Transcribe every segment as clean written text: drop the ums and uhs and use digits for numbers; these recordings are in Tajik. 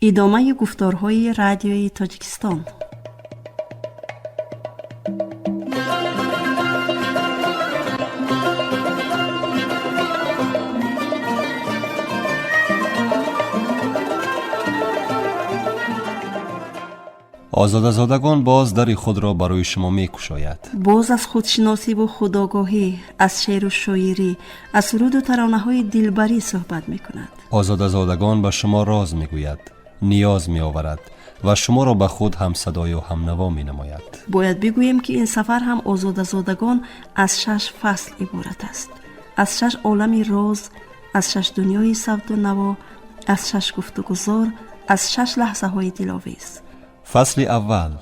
Идомаи гуфторҳои Радиои Тоҷикистон. Озодазодагон боз дари худро барои шумо мекушояд. Боз аз худшиносиву худогоҳӣ, аз шеъру шоирӣ, аз суруду таронаҳои дилбарӣ суҳбат мекунад. Озодазодагон ба шумо роз мегӯяд, ниёз меоварад ва шуморо ба худ ҳамсадою ҳамнаво менамояд. Бояд бигӯем, ки ин сафар ҳам Озодазодагон аз шаш фасл иборат аст, аз шаш олами роз, аз шаш дунёи савту наво, аз шаш гуфтугузор, аз шаш лаҳзаҳои диловез. Фасли аввал: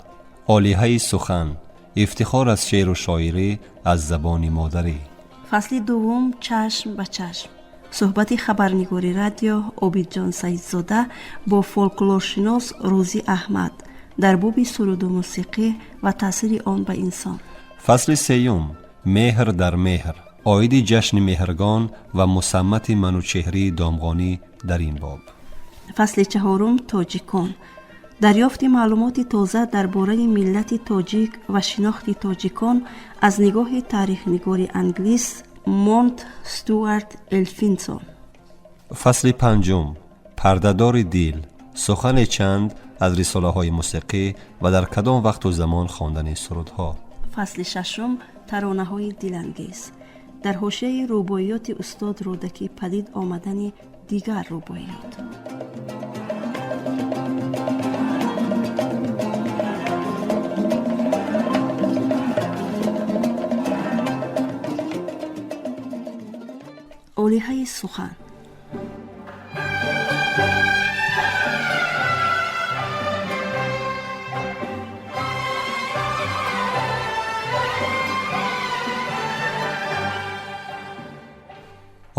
олиҳаи сухан, ифтихор аз шеъру шоирӣ аз забони модарӣ. Фасли дуввум: чашм ба чашм, суҳбати хабарнигори радио Обидҷон Саидзода бо фолклоршинос Рӯзӣ Аҳмад дар боби суруду мусиқӣ ва таъсири он ба инсон. Фасли сеюм: меҳр дар меҳр, оиди ҷашни Меҳргон ва мусаммати Манучеҳрии Домғонӣ дар ин боб. Фасли чаҳорум: тоҷикон, дарёфти маълумоти тоза дар бораи миллати тоҷик ва шинохти тоҷикон аз нигоҳи таърихнигори англис Монт Стюарт Элфинсон. Фасли панҷум: пардадори дил, сухане чанд аз рисолаҳои мусиқӣ ва дар кадом вақту замон хондани сурудҳо. Фасли шашум: таронаҳои дилангез, дар ҳошияи рубоиёти устод Рӯдакӣ падид омадани дигар рубоиёт. Олиҳаи сухан.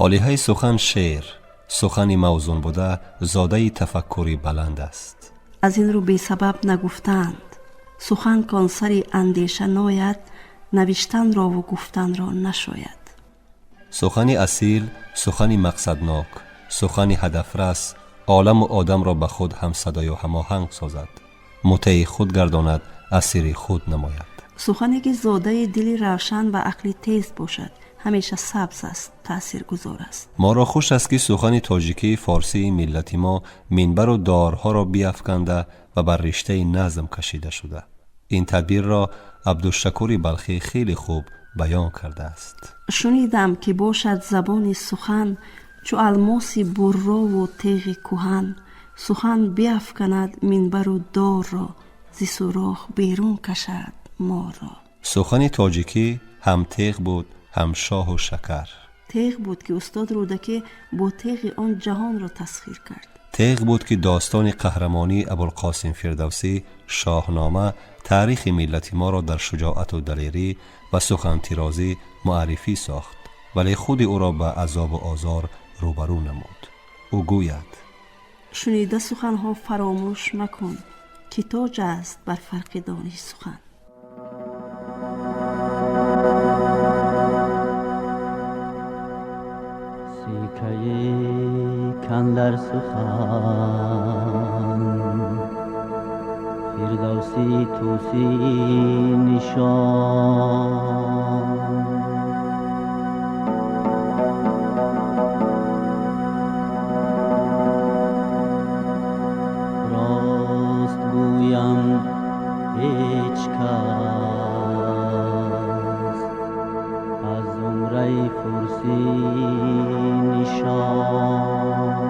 Олиҳаи сухан шеър, сухани мавзун буда, зодаи тафаккури баланд аст. Аз ин рӯ бесабаб нагуфтаанд: сухан кон сари андеша нояд, навиштанрову гуфтанро нашояд. Сухани асил, сухани мақсаднок, сухани ҳадафрас оламу одамро ба худ ҳамсадою ҳамоҳанг созад, мутеи худ гардонад, асири худ намояд. Сухане ки зодаи дили равшан ва ақли тез бошад, ҳамеша сабз аст, таъсиргузор аст. Моро хуш аст, ки сухани тоҷикии форсии миллати мо минбару дорҳоро биафканда ва бар риштаи назм кашида шуда. Ин тадбирро Абдушакури Балхӣ хеле хуб баён кардааст. Шунидам, ки бошад забони сухан чу алмоси буррову теғи кӯҳан. Сухан биафканад минбару дорро, зи сурох берун кашад моро. Сухани тоҷикӣ ҳам теғ буд, ҳам шоҳу шакар. Теғ буд, ки устод Рӯдакӣ бо теғи он ҷаҳонро тасхир кард. Теғ буд, ки достони қаҳрамонии Абулқосим Фирдавсӣ, Шоҳнома, таърихи миллати моро дар шуҷоату далерӣ ва сухантирозӣ муаррифӣ сохт, вале худи ӯро ба азобу озор рӯбарӯ намуд. Ӯ гӯяд: Шунида суханҳо фаромӯш макун, ки тоҷ аст бар фарқи дониш сухан. Сикаи кандар сухан Фирдавсӣ тӯсӣ нишон. Рост гӯям, ҳеҷ кас аз зумраи фурсӣ нишон.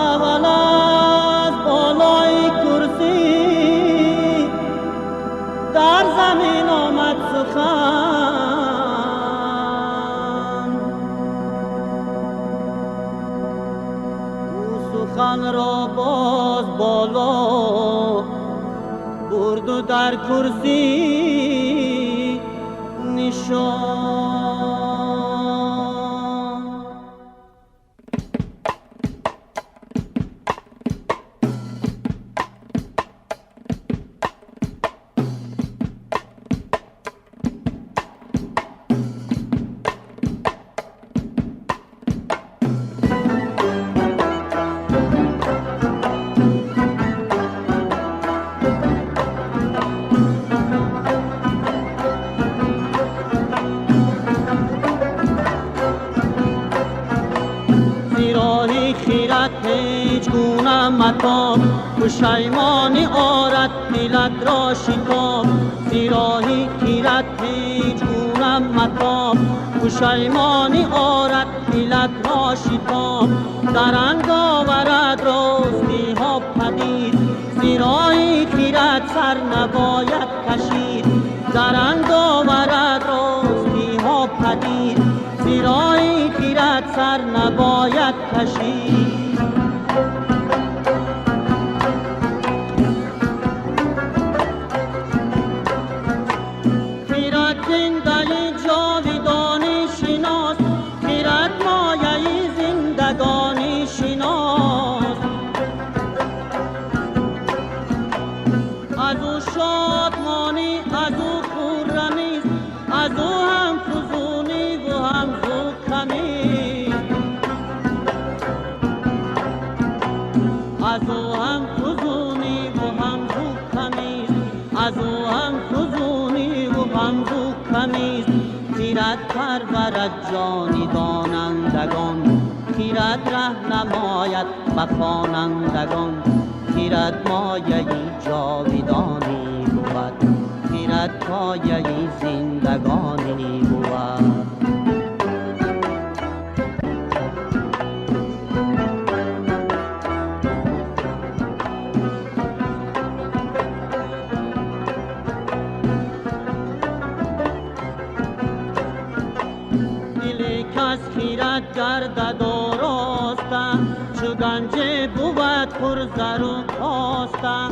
Аввал аз болои курсӣ дар замин омад сухан. Ӯ суханро боз боло бурду дар курсӣ нишон. متاب، پشیمانی آرد دلت را شتاب، زیراهی خیرت هیچ گونه متاب، پشیمانی آرد دلت را شتاب، درنگ آورد راستی ها پدید، زیراهی خیرت سر نباید کشید، درنگ آورد راستی ها پدید، زیراهی خیرت سر نباید کشید. خیرت زندگی جاویدانی شناس، خیرت مایه زندگانی شناس، از او شادمانی از او خرمی، از او هم فزونی و هم زو کمی، از او هم فزونی و هم زو کمی، از او هم فزونی و هم زو کمی. خیرت پرورد جانی دانندگان، خیرت ره نماید به خوانندگان، خیرت مایه جاویدانی بود، خیرت پایه زندگانی بود. دل کس خیرت گردد آراسته، چو گنج بود پر زر و کاسته،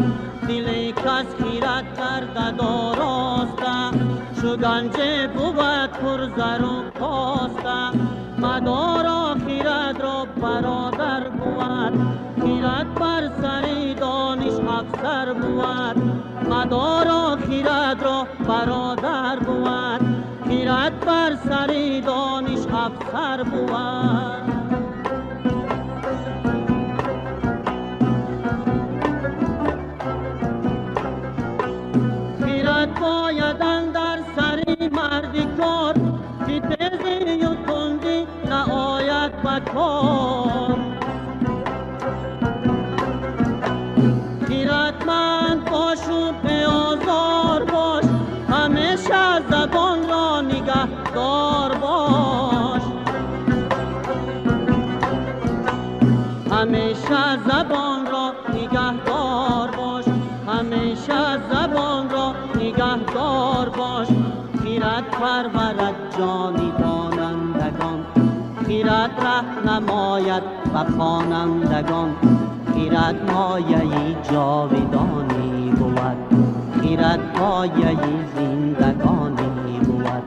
دل کس خیرت گردد آراسته، چو گنج بود پر زر و کاسته، مدارا خیرت را برادر بود، خیرت بر سر دانش افسر بود، مدارا خیرت را برادر بود، خیرت بر سر دانش افسر بود. خیرت باید اندر سر مردی کار، که تیزی و تندی نآید به کار، خیرتمند باش و بی آزار باش، همیشه زبان را نگهدار باش، همیشه زبان را نگهدار باش، همیشه زبان را نگهدار باش. خیرت پرورد جانی دانندگان، خیرت ره نماید به خوانندگان، خیرت مایه جاویدانی بود، خیرت پایه زندگانی بود،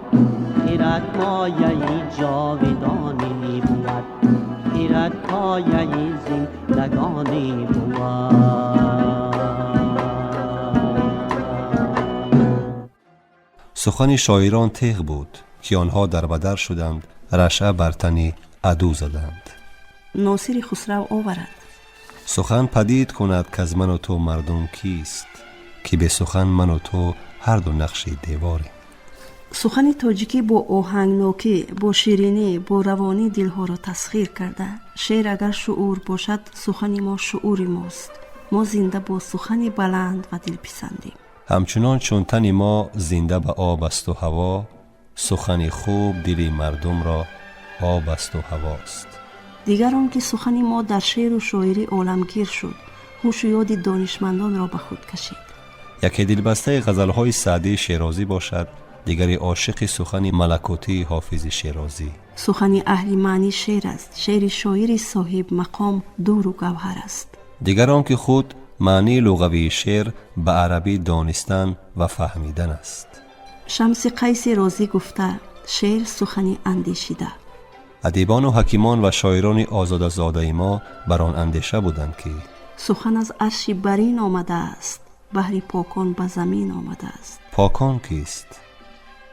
خیرت مایه جاویدانی بود، خیرت پایه زندگانی بود. سخن شاعران تیغ بود که آنها در بدر شدند، رشعه بر تن عدو زدند. ناصر خسرو آورد. سخن پدید کند که از من و تو مردم کیست، که به سخن من و تو هر دو نقش دیواریم. سخن تاجیکی با آهنگناکی، با شیرینی، با روانی دلها را تسخیر کرده. شعر اگر شعور باشد، سخن ما شعور ماست. ما زنده با سخن بلند و دلپسندیم. همچنان چون تن ما زنده به آب است و هوا، سخن خوب دل مردم را آب است و هواست. دیگر آن که سخن ما در شعر و شاعری عالمگیر شد، هوش و یاد دانشمندان را به خود کشید. یکی دلبسته غزلهای سعدی شیرازی باشد، دیگری عاشق سخن ملکوتی حافظ شیرازی. سخن اهل معنی شعر است، شعر شاعر صاحب مقام دور و گوهر است. دیگر آن که خود معنی لغوی شعر به عربی دانستن و فهمیدن است. شمس قیس رازی گفته شعر سخنی اندیشیده. ادیبان و حکیمان و شاعران آزادزاده ما بر آن اندیشه بودند که سخن از عرش برین آمده است، بهر پاکان به زمین آمده است. پاکان کیست؟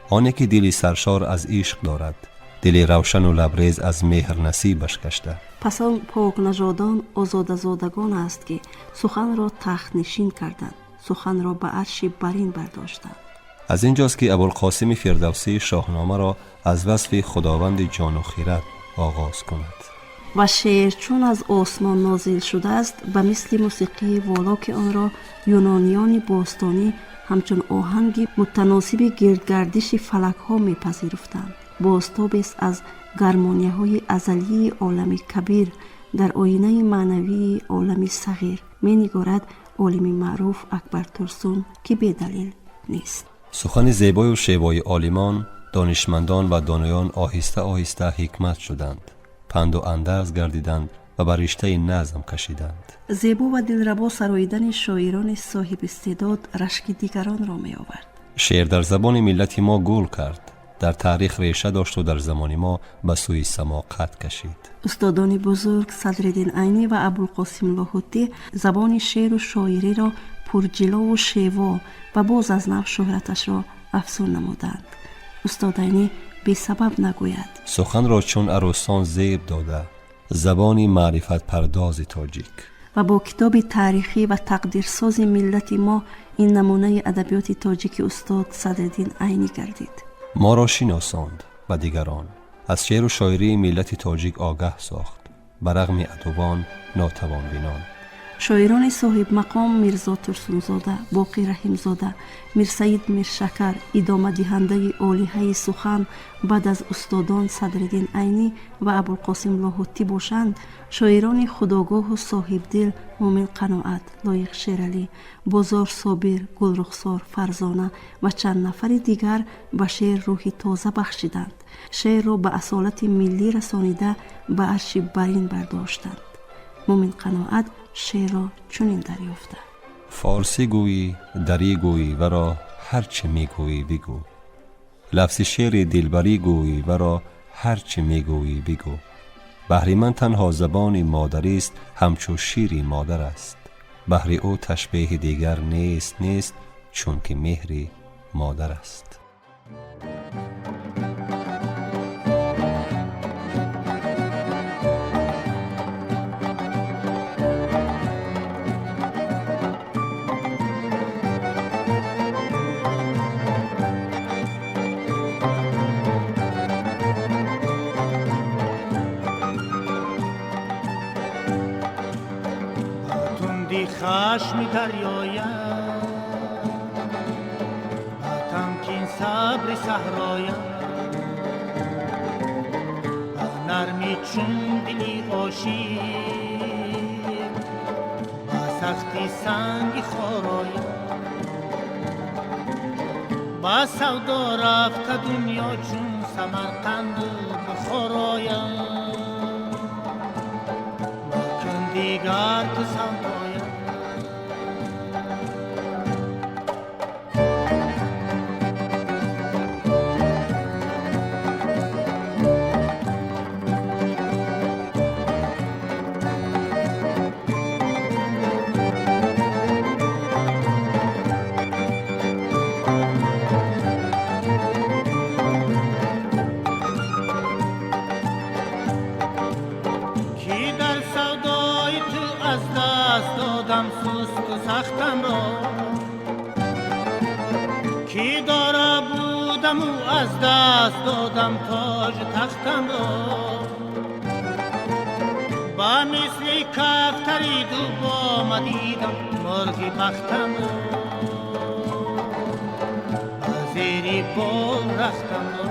آنی که دلی سرشار از عشق دارد، دلی روشن و لبریز از مهر نصیبش گشته. پس آن پاک نژادان آزادزادگان است که سخن را تخت نشین کردند، سخن را به عرش برین برداشتند. از اینجاست که ابوالقاسم فردوسی شاهنامه را از وصف خداوند جان و خیرت آغاز کند. Ва шеър чун аз осмон нозил шудааст, ба мисли мусиқии воло, ки онро юнониёни бостонӣ ҳамчун оҳанги мутаносиби гирдгардиши фалакҳо мепазируфтанд, бозтобест аз гармонияҳои азалии олами кабир дар оинаи маънавии олами сағир, менигорад олими маъруф Акбар Турсун, ки бедалил нест. Сухани зебою шевои олимон, донишмандон ва доноён оҳиста оҳиста ҳикмат шуданд, панду андарз гардиданд ва ба риштаи назм кашиданд. Зебо ва дилрабо сароидани шоирони соҳибистеъдод рашки дигаронро меовард. Шеър дар забони миллати мо гул кард, дар таърих реша дошту дар замони мо ба сӯи само қад кашид. Устодони бузург Садриддин Айнӣ ва Абулқосим Лоҳутӣ забони шеъру шоириро пурҷилову шево ва боз аз нав шӯҳраташро афзун намуданд. Устод Айнӣ бесабаб нагӯяд: Суханро чун арӯсон зеб дода, забони маърифатпардози тоҷик. Ва бо китоби таърихӣ ва тақдирсози миллати мо ин намунаи адабиёти тоҷики устод Садриддин Айнӣ гардид. Моро шиносонд ба дигарон, аз шеъру шоирии миллати тоҷик огаҳ сохт, ба рағми адувон, нотавонбинон. Шоирони соҳибмақом Мирзо Турсунзода, Боқӣ Раҳимзода, Мирсаид Миршакар идомадиҳандаи олиҳаи сухан баъд аз устодон Садриддин Айнӣ ва Абулқосим Лоҳутӣ бошанд, шоирони худогоҳу соҳибдил Муъмин Қаноат, Лоиқ Шералӣ, Бозор Собир, Гулрухсор, Фарзона ва чанд нафари дигар ба шеър рӯҳи тоза бахшиданд, шеърро ба асолати миллӣ расонида, ба арши барин бардоштанд. Муъмин Қаноат шеърро чунин дарёфта: Форсӣ гӯӣ, дарӣ гӯӣ, варо ҳар чӣ мегӯӣ бигӯ. Лафзи шеъри дилбарӣ гӯӣ, варо ҳар чӣ мегӯӣ бигӯ. Баҳри ман танҳо забони модарист, ҳамчу шири модар аст. Баҳри ӯ ташбеҳи дигар нест, нест, чунки меҳри модар аст. Хашми дарёям, ба тамкин сабри саҳроям, ба нармӣ чун дили ошиқ, ба сахти санги хороям, ба савдо рафта дунё чун Самарқанду Бухороям, макун дигар ту савдоям. Ки дора будаму аз даст додам тоҷу тахтамро, ба мисли кафтари дубома дидам мурғи бахтамро, ба зери бол рахтамро.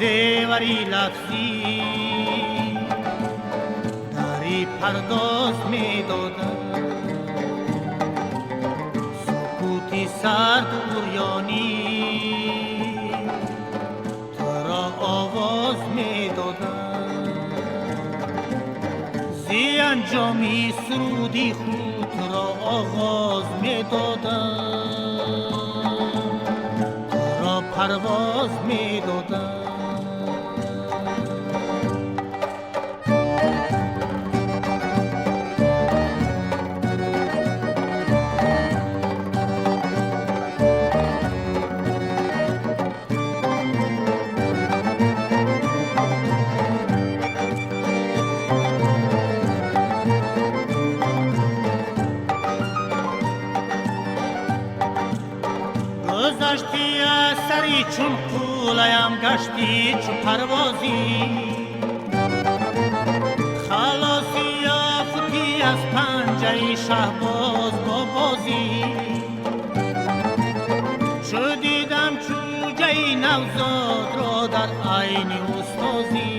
Зевари лафзӣ дари пардоз медодам, сукути сарду урёнӣ туро овоз медодам, зи анҷоми суруди худ туро оғоз медодам, туро парвоз медодам. Олам гаштӣ чу парвозӣ, халосӣ ёфтӣ аз панҷаи шаҳбоз бо бозӣ. Чу дидам чӯҷаи навзодро дар айни устозӣ,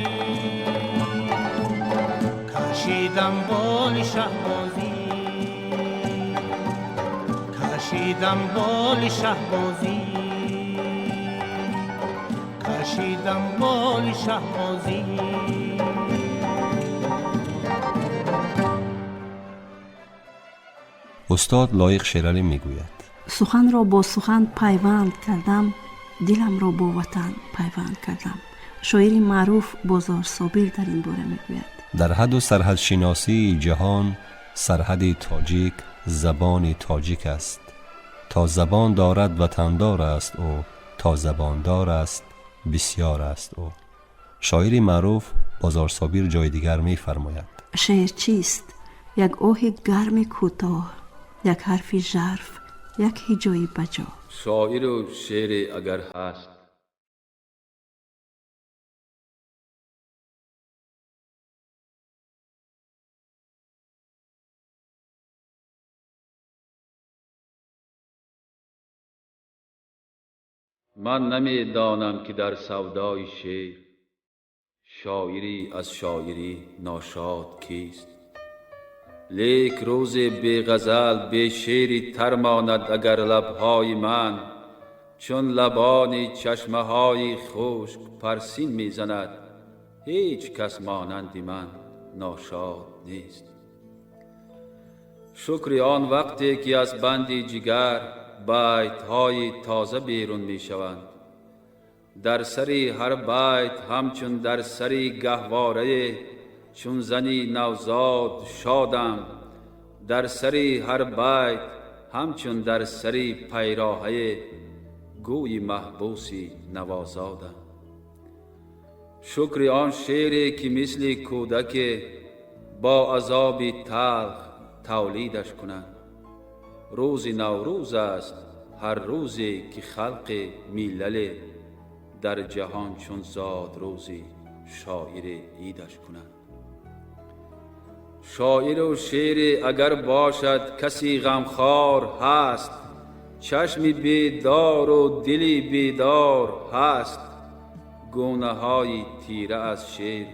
кашидам боли шаҳбозӣ, кашидам боли шаҳбозӣ, кашидам боли шаҳбозӣ. Устод Лоиқ Шералӣ мегӯяд: Суханро бо сухан пайванд кардам, диламро бо ватан пайванд кардам. Шоири маъруф Бозор Собир дар ин бора мегӯяд: Дар ҳадду сарҳадшиносии ҷаҳон сарҳади тоҷик забони тоҷик аст. То забон дорад, ватандор аст ӯ, то забондор аст, бисёр аст ӯ. Шоири маъруф Бозор Собир ҷои дигар мефармояд: Шеър чист? Як оҳи гарми кӯтоҳ, як ҳарфи жарф, як ҳиҷои баҷо. Шоиру шеъре агар ҳаст, ман намедонам, ки дар савдои шеър шоире аз шоирӣ ношод кист. Лек рӯзе бе ғазал, бе шеъри тар монад агар лабҳои ман, чун лабони чашмаҳои хушк парсин мезанад, ҳеҷ кас монанди ман ношод нест. Шукри он вақте ки аз банди ҷигар байтҳои тоза берун мешаванд. Дар сари ҳар байт ҳамчун дар сари гаҳворае чун зани навзод шодам. Дар сари ҳар байт ҳамчун дар сари пайроҳае гӯи маҳбуси навозодам. Шукри он шеъре ки мисли кӯдаке бо азоби талх тавлидаш кунанд. Рӯзи Наврӯз аст ҳар рӯзе ки халқи миллале дар ҷаҳон чун зод рӯзи шоире идаш кунанд. Шоиру шеъре агар бошад, каси ғамхор ҳаст, чашми бедору дили бедор ҳаст. Гунаҳои тира аз шеър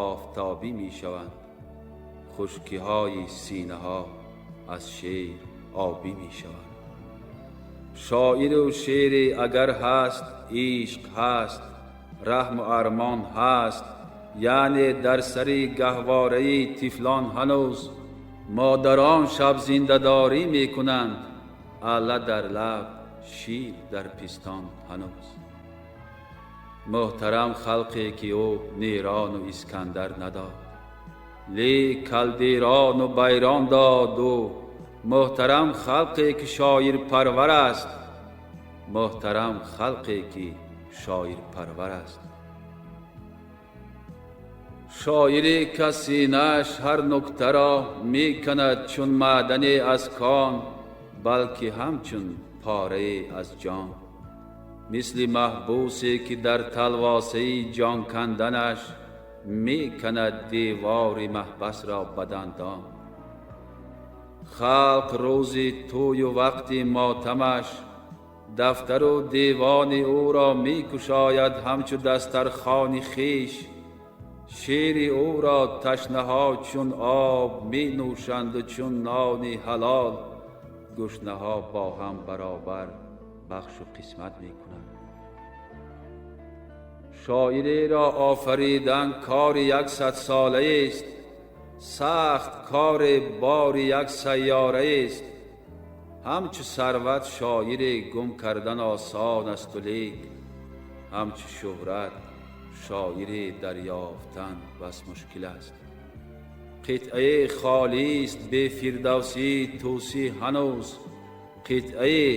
офтобӣ мешаванд, хушкиҳои синаҳо аз шеър обӣ мешаванд. Шоиру шеъре агар ҳаст, ишқ ҳаст, раҳму армон ҳаст. Яъне дар сари гаҳвораи тифлон ҳанӯз модарон шаб зиндадорӣ мекунанд, алла дар лаб, шир дар пистон ҳанӯз. Муҳтарам халқе ки ӯ Нерону Искандар надод, лек Калдерону Байрон дод ӯ. Муҳтарам халқе ки шоирпарвар аст, муҳтарам халқе ки шоирпарвар аст. Шоире ки синааш ҳар нуктаро меканад чун маъдане аз кон, балки ҳамчун порае аз ҷон. Мисли маҳбусе ки дар талвосаи ҷон канданаш меканад девори маҳбасро ба дандон. Халқ рӯзи тӯю вақти мотамаш дафтару девони ӯро мекушояд ҳамчу дастархони хеш. Шеъри ӯро ташнаҳо чун об менӯшанду чун нони ҳалол гушнаҳо бо ҳам баробар бахшу қисмат мекунанд. Шоиреро офаридан кори як садсолаест, сахт кори бори як сайёраест. Ҳамчу сарват шоире гум кардан осон асту лек ҳамчу шӯҳрат шоире дарёфтан бас мушкил аст. Қитъае холист бе Фирдавсӣ Тӯсӣ ҳанӯз, қитъаи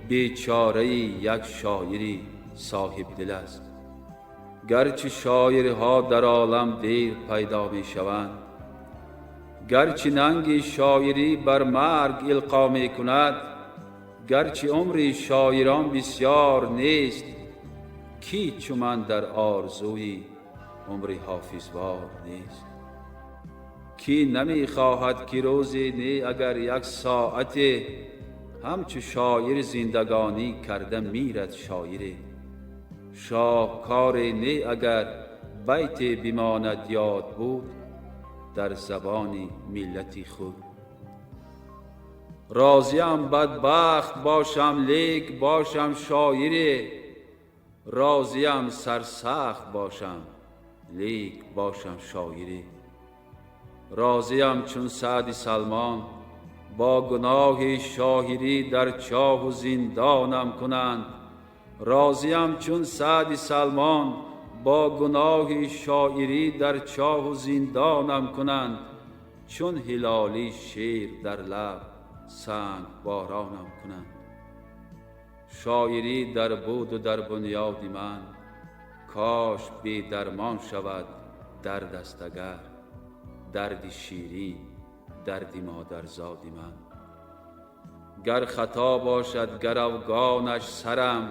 бечораи як шоири соҳибдил аст. Гарчи шоирҳо дар олам дер пайдо мешаванд, гарчи нанги шоирӣ бар марг илқо мекунад, гарчи умри шоирон бисёр нест, Кӣ чу ман дар орзуи умри ҳофизвор нест? Кӣ намехоҳад, ки рӯзе, не агар як соате, ҳамчу шоир зиндагонӣ карда мирад шоире? Шоҳкоре, не агар байте бимонад ёд буд дар забони миллати худ. Розиям бадбахт бошам, лек бошам шоире. Розиям сарсахт бошам, лек бошам шоире. Розиям чун Саъди Салмон бо гуноҳи шоирӣ дар чоҳу зиндонам кунанд. Розиям чун Саъди Салмон бо гуноҳи шоирӣ дар чоҳу зиндонам кунанд, чун Ҳилолӣ шер дар лаб санг боронам кунанд. Шоирӣ дар буду дар бунёди ман, кош бедармон шавад дард аст агар, дарди ширин, дарди модарзоди ман. Гар хато бошад гаравгонаш сарам,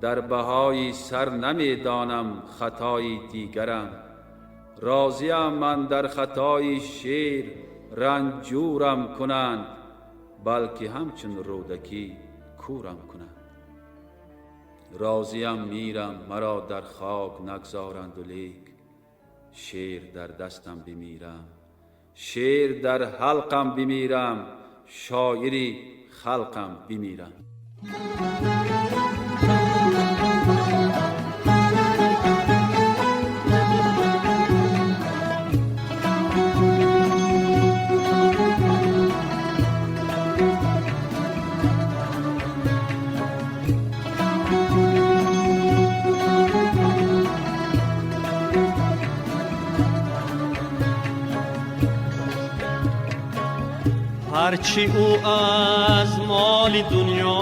дар баҳои сар намедонам хатои дигарам. Розиям ман дар хатои шер ранҷурам кунанд, балки ҳамчун Рӯдакӣ кӯрам кунанд. Розиям мирам, маро дар хок нагзоранду лек шер дар дастам бимирам, шер дар ҳалқам бимирам, шоири халқам бимирам. ҳарчи ӯ аз моли дунё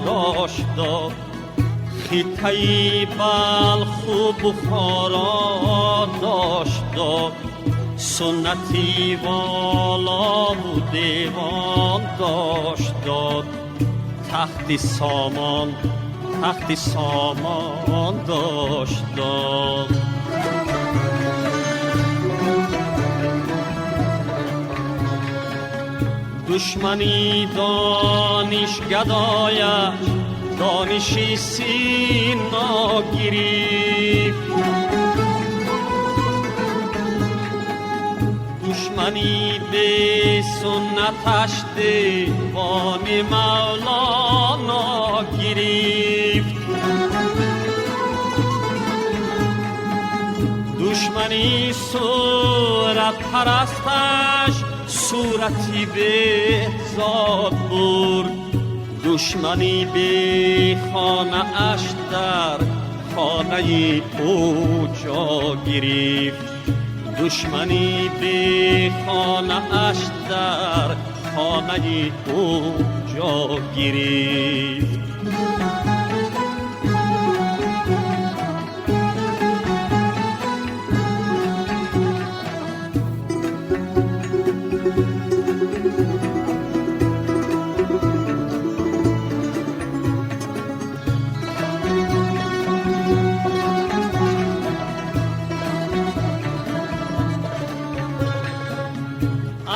дошт дод, хитаи Балху Бухоро дошт дод, суннати волову девон дошт дод, тахти сомон, тахти сомон дошт дод. Душмани дониш гадояш дониши Сино гирифт, душмани бесуннаташ девони Мавлоно гирифт, душмани суратпарасташ сурати Беҳзод бурд, душмани бехонааш дар хонаи ӯ ҷо гирифт, душмани бехонааш дар хонаи ӯ ҷо гирифт.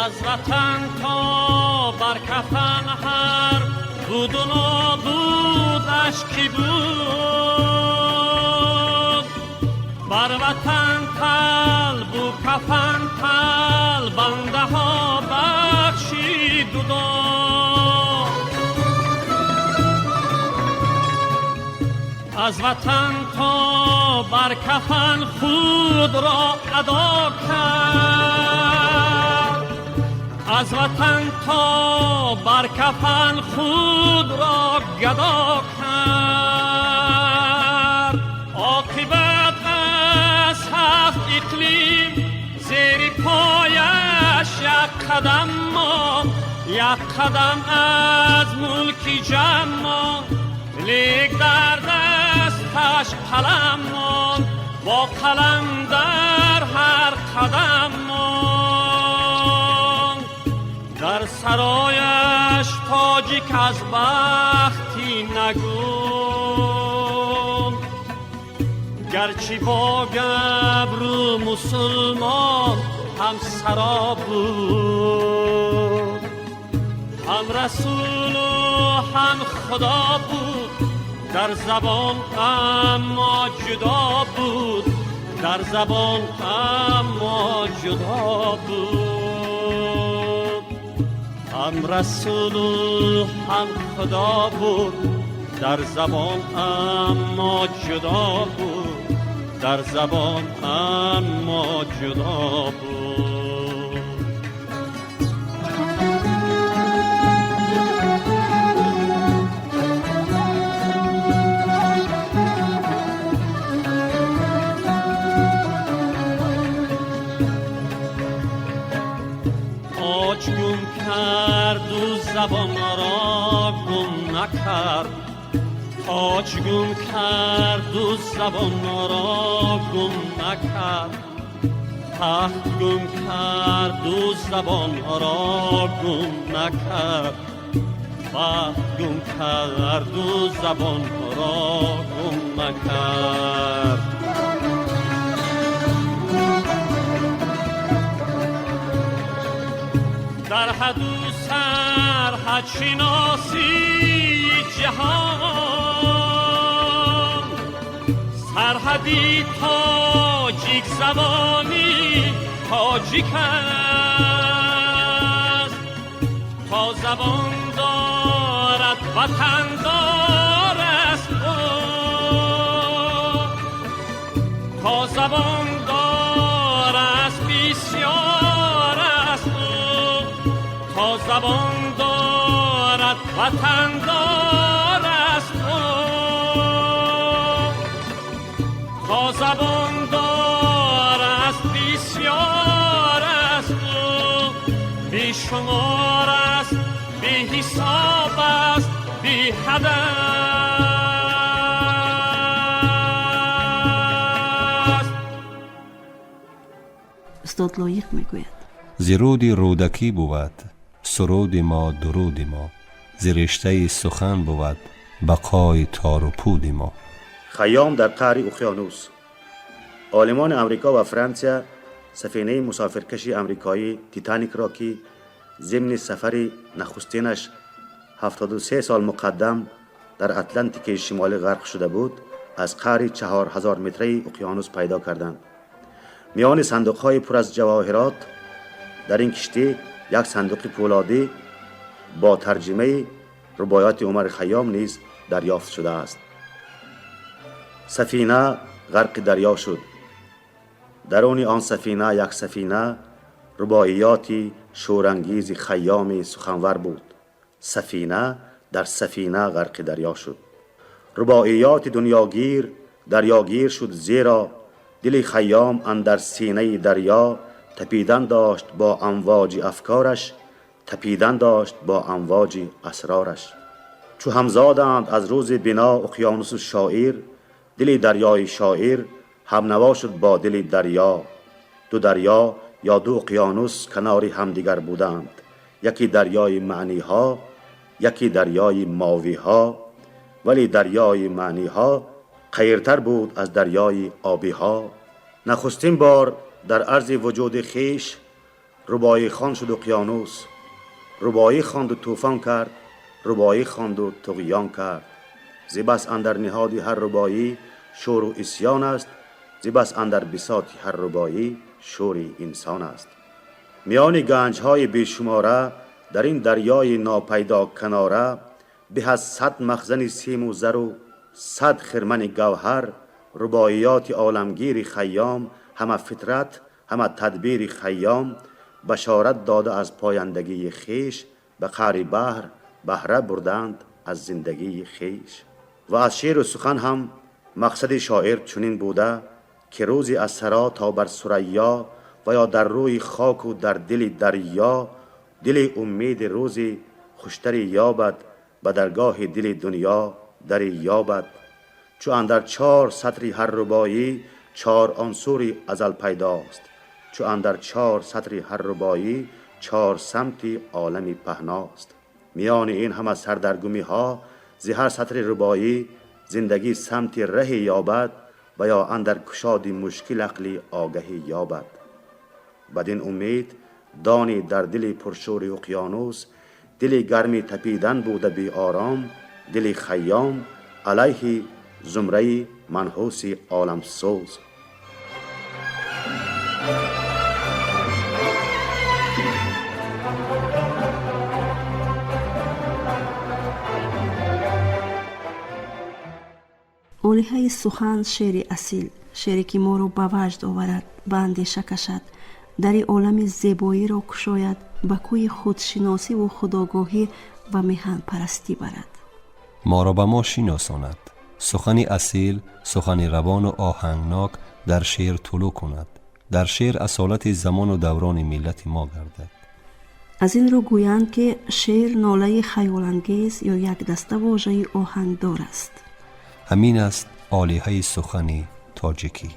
Аз ватан то бар кафан ҳар буду нобудаш ки буд, бар ватан қалбу кафан талбандаҳо бахшиду дод. Аз ватан то бар кафан худро адо кард, аз ватан то бар кафан худро гадо кард. Оқибат аз ҳафт иқлим зери пояш як қадам монд, як қадам аз мулки ҷам монд, лек дар дасташ қалам монд, бо қалам дар ҳар қадам монд. Дар сарояш тоҷик аз бахти нагун, Гарчи бо габру мусулмон ҳамсаро буд, ҳам расулу ҳам худо буд дар забон, аммо ҷудо буд дар забон, аммо ҷудо буд. Ҳам расулу ҳам худо буд дар забон, аммо ҷудо буд дар забон, аммо ҷудо буд. Тоҷ гум карду забон ро гум накард, тоҷ гум карду забон ро гум накард, тахт гум карду забон ро гум накард, бахт гум карду забон ро гум накард. Дар ҳаду сарҳадшиносии ҷаҳон, сарҳади тоҷик забони тоҷик аст. То забон дорад, ватандор аст ӯ, то забон дорад, бисёр аст ӯ, то забон дорад, ватандор аст ӯ, то забон дорад, бисёр аст ӯ, бешумор аст, беҳисоб аст, беҳад аст. Устод Лоиқ мегӯяд: Зи руди Рӯдакӣ бувад суруди мо, дуруди мо, зи риштаи сухан бувад бақои тору пуди мо. Хайём дар қаъри уқёнус. Олимони Амрико ва Франсия сафинаи мусофиркаши амрикоӣ Титаникро, ки зимни сафари нахустинаш 73 сол муқаддам дар Атлантикаи Шимолӣ ғарқ шуда буд, аз қаъри 4000 метраи уқёнус пайдо карданд. Миёни сандуқҳои пур аз ҷавоҳирот дар ин киштӣ як сандуқи пӯлодӣ бо тарҷимаи рубоёти Умари Хайём низ дарёфт шудааст. Сафина ғарқи дарё шуд. Даруни он сафина як сафина рубоиёти шӯрангези Хайёми суханвар буд. Сафина дар сафина ғарқи дарё шуд. Рубоиёти дунёгир дарёгир шуд, зеро дили Хайём андар синаи дарё тапидан дошт бо амвоҷи афкораш, тапидан дошт бо амвоҷи асрораш. Чу ҳамзоданд аз рӯзи бино уқёнусу шоир, дили дарёи шоир ҳамнаво шуд бо дили дарё. Ду дарё ё ду уқёнус канори ҳамдигар буданд: яке дарёи маъниҳо, яке дарёи мовиҳо. Вале дарёи маъниҳо қайиртар буд аз дарёи обиҳо. Нахустин бор дар арзи вуҷуди хеш рубоӣ хон шуд уқёнус. Рубоӣ хонду тӯфон кард, рубоӣ хонду туғён кард. Зибас андар ниҳоди ҳар рубоӣ шӯру исьён аст, зибас андар бисоти ҳар рубоӣ шӯри инсон аст. Миёни ганҷҳои бешумора дар ин дарёи нопайдо канора беҳ аз 100 махзани симу зару 100 хирмани гавҳар, рубоиёти оламгири Хайём, ҳама фитрат, ҳама тадбири Хайём башорат дода аз пояндагии хеш, ба қаъри баҳр баҳра бурданд аз зиндагии хеш. Ва аз шеъру сухан ҳам мақсади шоир чунин буда, ки рӯзе аз саро то бар сурайё ва ё дар рӯи хоку дар дили дарё дили умеди рӯзи хуштаре ёбад, ба даргоҳи дили дунё даре ёбад. Чу андар чор сатри ҳар рубоӣ чор ансури азал пайдост, чу андар чор сатри ҳар рубоӣ чор самти олами паҳност. Миёни ин ҳама сардаргумиҳо зи ҳар сатри рубоӣ зиндагӣ самти раҳе ёбад. ва ё андар кушоди мушкил ақли огаҳӣ ёбад. Бадин умед дони дар дили пуршӯри уқёнус дили гарми тапидан буда беором дили Хайём алайҳи зумраи манҳуси оламсӯз. Олиҳаи сухан шеъри асил, шеъре ки моро ба ваҷд оварад, ба андеша кашад, дари олами зебоиро кушояд, ба кӯи худшиносиву худогоҳӣ ва меҳанпарастӣ барад, моро ба мо шиносонад. Сухани асил, сухани равону оҳангнок дар шеър тулӯъ кунад, дар шеър асолати замону даврони миллати мо гардад. Аз ин рӯ гӯянд, ки шеър нолаи хаёлангез ё як даста вожаи оҳангдор аст. Ҳамин аст олиҳаи сухани тоҷикӣ.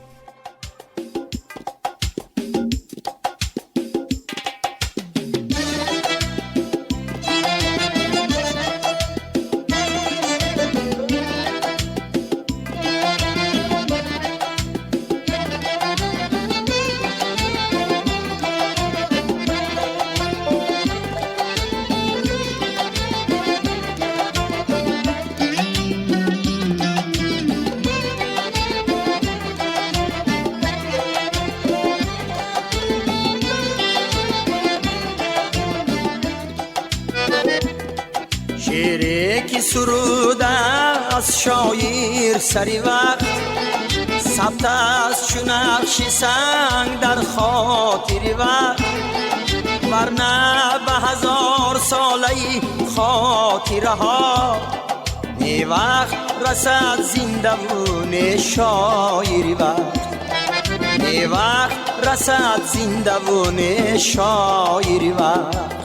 Шеъре ки суруда аз шоир сари вақт сабт аст чу нақши санг дар хотири вақт, варна ба ҳазор солаи хотираҳо не вақт расад зиндаву не шоири вақт, не вақт расад зиндаву не шоири вақт.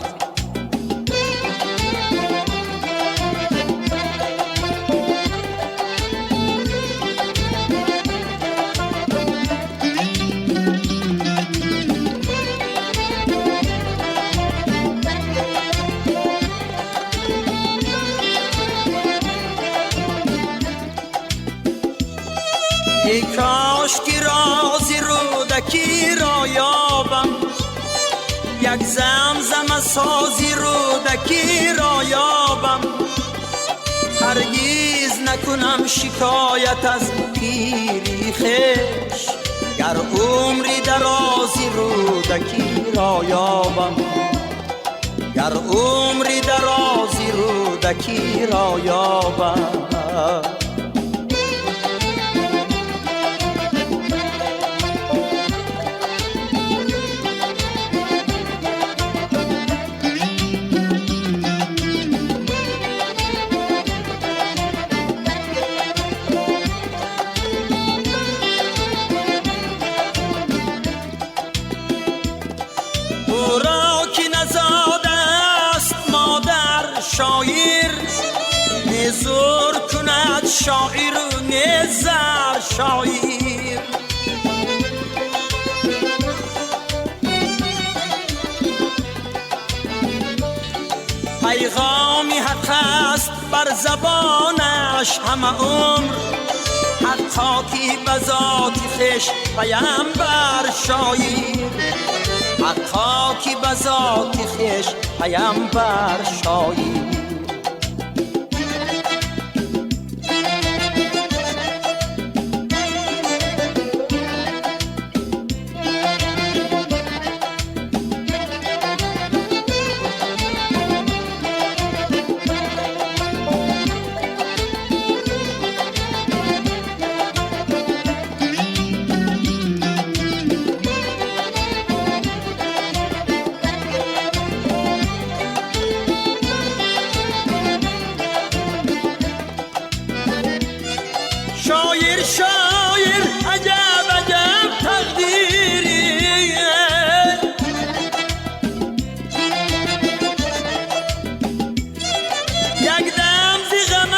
ای کاش که رازی رودکی را یابم، یک زمزمه سازی رودکی را یابم، هرگیز نکنم شکایت از پیری خویش، گر عمری درازی رودکی را یابم، گر عمری درازی رودکی را یابم. شاعر نزور کند شاعر نزر شاعر، پیغامی حق است بر زبانش همه عمر، حق خاکی به ذات خویش پیامبر شاعر، حق خاکی به ذات خویش پیامبر شاعر. شاعر شاعر عجب عجب تقدیری، یک دم ز غم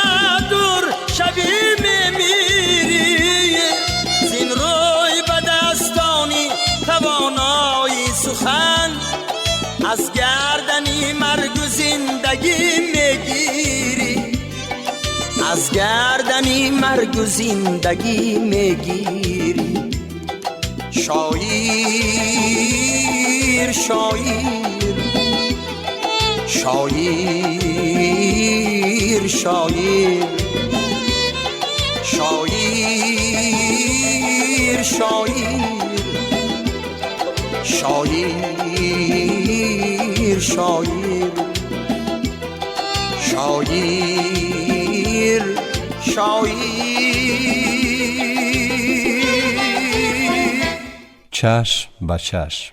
دور شبی میمیری، زین روی به دستانی توانایی سخن، از گردنی مرگ و زندگی میگیری، Аз гардани марг у зиндагӣ мегирӣ. Шоир, шоир, шоир, шоир, шоир, шоир, шоир, шоир, шоир, шоир. Чашм ба чашм.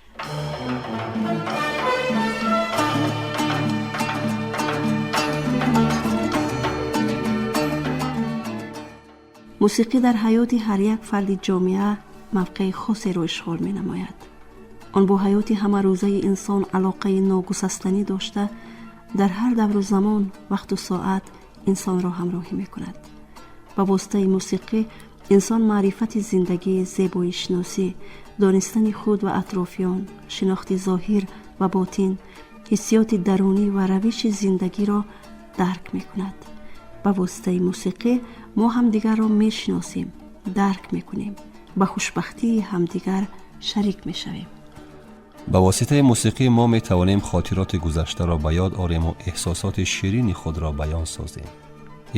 Мусиқӣ дар ҳаёти ҳар як фарди ҷомеа мавқеи хосеро ишғол менамояд. Он бо ҳаёти ҳамарӯзаи инсон алоқаи ногусастанӣ дошта, дар ҳар давру замон, вақту соат инсонро ҳамроҳӣ мекунад. Ба воситаи мусиқӣ инсон маърифати зиндагӣ, зебоишиносӣ, донистани худ ва атрофиён, шинохти зоҳир ва ботин, ҳиссиёти дарунӣ ва равиши зиндагиро дарк мекунад. Ба воситаи мусиқӣ мо ҳамдигарро мешиносем, дарк мекунем, ба хушбахтии ҳамдигар шарик мешавем. Ба воситаи мусиқӣ мо метавонем хотироти гузаштаро ба ёд орему эҳсосоти ширини худро баён созем.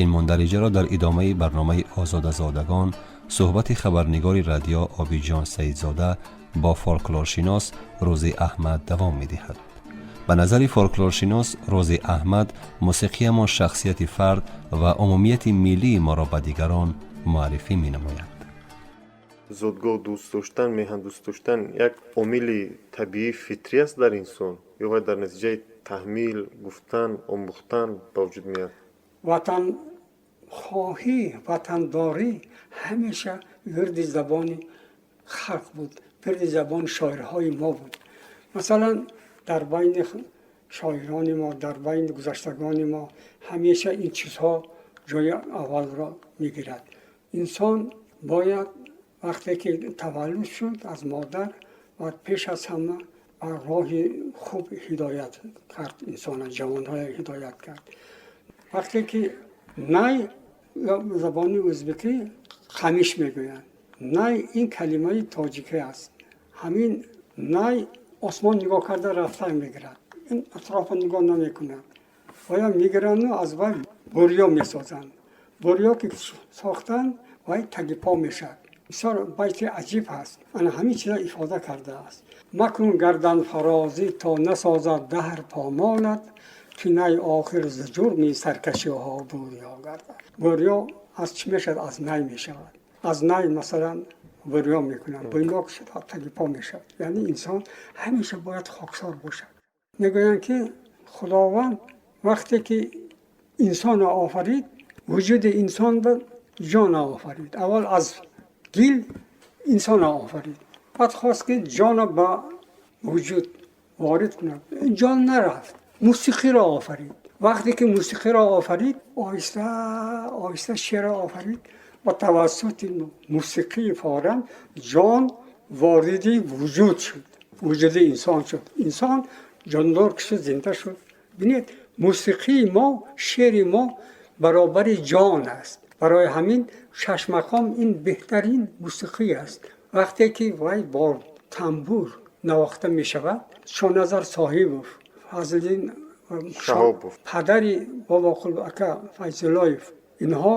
Ин мундариҷаро дар идомаи барномаи Озодазодагон суҳбати хабарнигори радио Обиҷон Саидзода бо фолклоршинос Рӯзи Аҳмад давом медиҳад. Ба назари фолклоршинос Рӯзи Аҳмад, мусиқиямон шахсияти фард ва умумияти миллии моро ба дигарон муаррифӣ менамояд. Зодгоҳ дӯст доштан, меҳан дӯст доштан як омили табиӣ, фитрӣ аст дар инсон ё вай дар натиҷаи таҳмил, гуфтан, омӯхтан ба вуҷуд меяд? Ватанхоҳӣ, ватандорӣ ҳамеша вирди забони халқ буд, вирди забони шоирҳои мо буд. Масалан, дар байни шоирони мо, дар байни гузаштагони мо ҳамеша ин чизҳо ҷои аввалро мегирад. Инсон бояд вақте ки таваллуд шуд аз модар, бояд пеш аз ҳама ба роҳи хуб ҳидоят кард инсона, ҷавонҳоя ҳидоят кард. Вақте ки най, забони ӯзбекӣ қамиш мегӯянд, най ин калимаи тоҷикӣ аст. Ҳамин най осмон нигоҳ карда рафта мегирад, ин атрофа нигоҳ намекунад. Оя мегирану аз вай бурё месозанд. Бурё ки сохтанд, вай таги по мешавад. Бисёр байти аҷиб ҳаст, ана ҳамин чиза ифода кардааст. Макун гарданфарозӣ то насозад даҳр помолат, ки най охир зи ҷурми саркашиҳо бурё гардад. Бурё аз чӣ мешавад? Аз най мешавад. Аз най, масалан, бурё мекунанд, бурё шуд, таги по мешавад. Яъне инсон ҳамеша бояд хоксор бошад. Мегӯянд, ки Худованд вақте ки инсонро офарид, вуҷуди инсон ба ҷон офарид. Аввал аз гил инсонро офарид, баъд хост, ки ҷонро ба вуҷуд ворид кунад, ҷон нарафт, мусиқиро офарид. Вақте ки мусиқиро офарид, оҳиста оҳиста шеърро офарид ва тавассути мусиқии форам ҷон вориди вуҷуд шуд, вуҷуди инсон шуд. Инсон ҷондор шуд, зинда шуд. Бинед, мусиқии мо, шеъри мо баробари ҷон аст. Барои ҳамин шашмақом ин беҳтарин мусиқӣ аст. Вақте ки вай бо тамбур навохта мешавад, Шоназар Соҳибов, Фазлиддин Шаҳобов, падари Бобоқул ака Файзуллоев, инҳо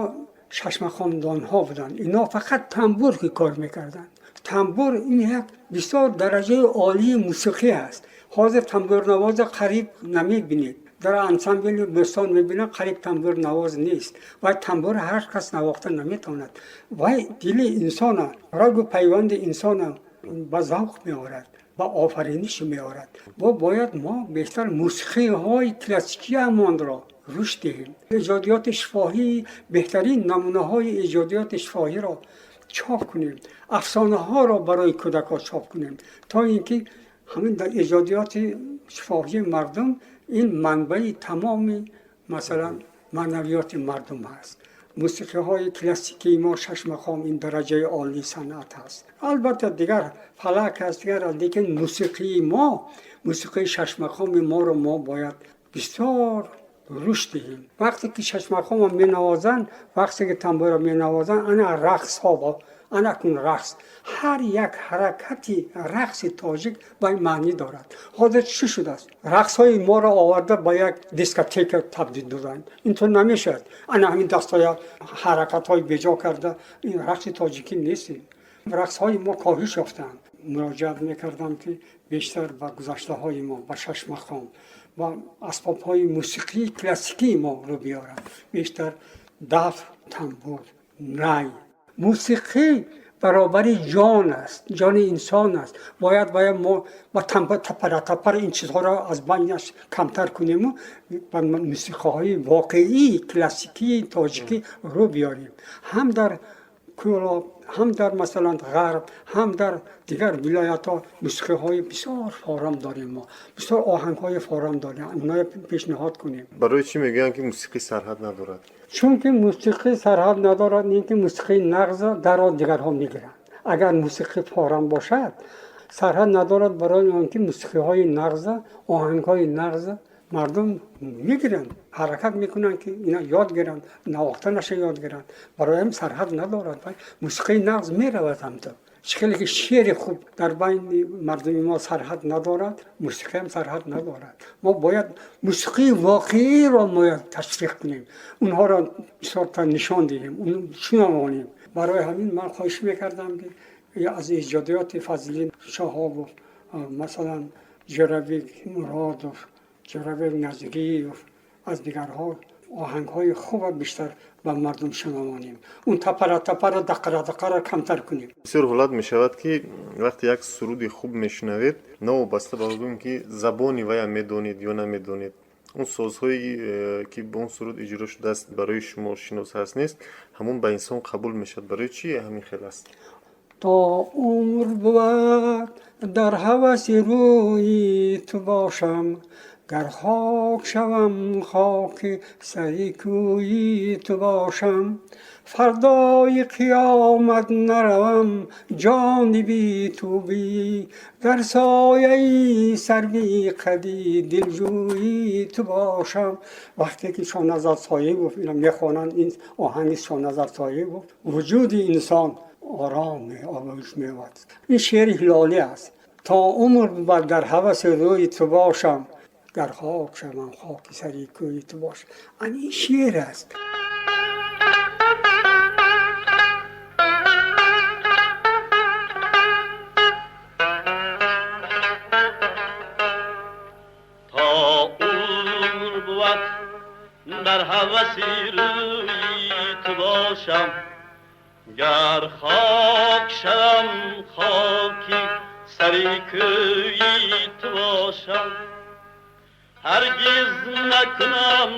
шашмақомдонҳо буданд. Инҳо фақат тамбур ки кор мекарданд. Тамбур ин як бисёр дараҷаи олии мусиқӣ аст. Ҳозир тамбурнавоза қариб намебинед. Дар ансамбли Бӯстон мебинам, қариб тамбурнавоз нест. Вай тамбур ҳар кас навохта наметавонад. Вай дили инсона, рагу пайванди инсона ба завқ меорад, ба офариниш меорад. Бо бояд мо бештар мусиқиҳои классикиамонро рушд диҳем, эҷодиёти шифоҳӣ, беҳтарин намунаҳои эҷодиёти шифоҳиро чоп кунем, афсонаҳоро барои кӯдакҳо чоп кунем, то ин ки ҳамин дар эҷодиёти шифоҳии мардум ин манбаи тамоми, масалан, маънавиёти мардум ҳаст. Мусиқиҳои классикии мо, шашмақом ин дараҷаи олии санъат аст. Албатта, дигар фалак аст, дигар, лекин мусиқии мо, мусиқии шашмақоми моро мо бояд бисёр Рушд диҳем. Вақте ки шашмақома менавозанд, вақте ки тамбура менавозанд, ана рақсҳо, ана кун рақс, ҳар як ҳаракати рақси тоҷик ба маънӣ дорад. Ҳозир чӣ шудааст? Рақсҳои моро оварда ба як дискотека табдил доданд. Интур намешавад. Ана ҳамин дастҳоя ҳаракатҳои беҷо карда, ин рақси тоҷикӣ нест. Рақсҳои мо коҳиш ёфтаанд. Муроҷиат мекардам, ки бештар ба гузаштаҳои мо, ба шашмақом ва асбобҳои мусиқии классикии мо рӯ биёранд, бештар даф, тамбур, най. Мусиқӣ баробари ҷон аст, ҷони инсон аст. Бояд мо ба тапара тапара ин чизҳоро аз байнаш камтар кунему ба мусиқиҳои воқеии классикии тоҷикӣ рӯ биёрем. Ҳам дар Кӯлоб, ҳам дар, масалан, Ғарб, ҳам дар дигар вилоятҳо мусиқиҳои бисёр форам дорем мо, бисёр оҳангҳои форам дорем, онҳоро пешниҳод кунем. Барои чӣ мегӯянд, ки мусиқӣ сарҳад надорад? Чунки мусиқӣ сарҳад надорад, ин ки мусиқии нағз дарро дигарҳо мегиранд. Агар мусиқӣ форам бошад, сарҳад надорад, барои он ки мусиқиҳои нағза, оҳангҳои нағза мардум мегиранд, ҳаракат мекунанд, ки ина ёд гиранд, навохтанаша ёд гиранд. Барои ҳам сарҳад надорад. Мусиқии нағз меравад. Ҳамто чӣ хеле ки шеъри хуб дар байни мардуми мо сарҳад надорад, мусиқиам сарҳад надорад. Мо бояд мусиқии воқеиро бояд ташвиқ кунем, онҳоро бисёртар нишон диҳем, шунавонем. Барои ҳамин ман хоҳиш мекардам, ки аз эҷодиёти Фазлиддин Шоҳобов, масалан, Ҷӯрабек Муродов, Ҷӯрабек Назриев, аз дигарҳо оҳангҳои хуба бештар ба мардум шунавонем, он тапара тапара, дақара дақара камтар кунем. Бисёр ҳолат мешавад, ки вақте як суруди хуб мешунавед, новобаста ба он ки забони вая медонед ё намедонед, он созҳое ки ба он суруд иҷро шудааст, барои шумо шинос ҳаст нест, ҳамон ба инсон қабул мешавад. Барои чӣ ҳамин хел аст? То умр бувад, дар ҳаваси рӯи ту бошам, гар хок шавам, хоки сари кӯи ту бошам. Фардои қиёмат наравам ҷониби тубӣ, дар сояи сарви қади дилҷӯи ту бошам. Вақте ки Шоназар Соҳибов ина мехонанд, ин оҳанги Шоназар Соҳибов, вуҷуди инсон ором оғӯш меёбад. Ин шеъри Ҳилолӣ аст. То умр бувад, дар ҳаваси рӯи ту бошам, гар хок шавам, хоки сари кӯи ту бошам. Ан ин шеър аст. То умр бувад, дар ҳаваси рӯи ту бошам, гар хок шавам, хоки сари кӯи ту бошам. Ҳаргиз накунам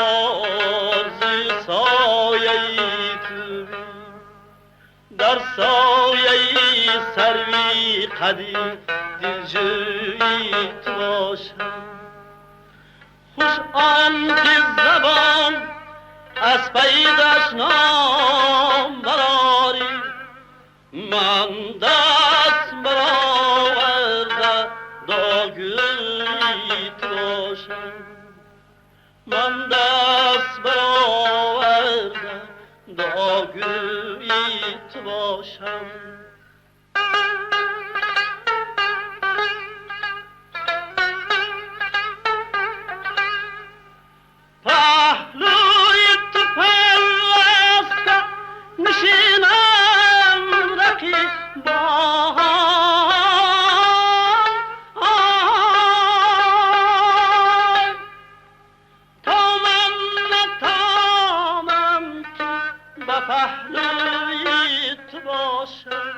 орзуи сояи тубӣ, дар сояи сарви қади дилҷӯи ту бошам. Хуш он ки забон аз пайи дашном барорӣ, ман даст бароварда дуогӯи ту бошам, ман даст бароварда дуогӯи ту бошам. Паҳлӯи ту пайваста нишинам, рақибон, то ман натонам, ки ба паҳлӯи ту бошам.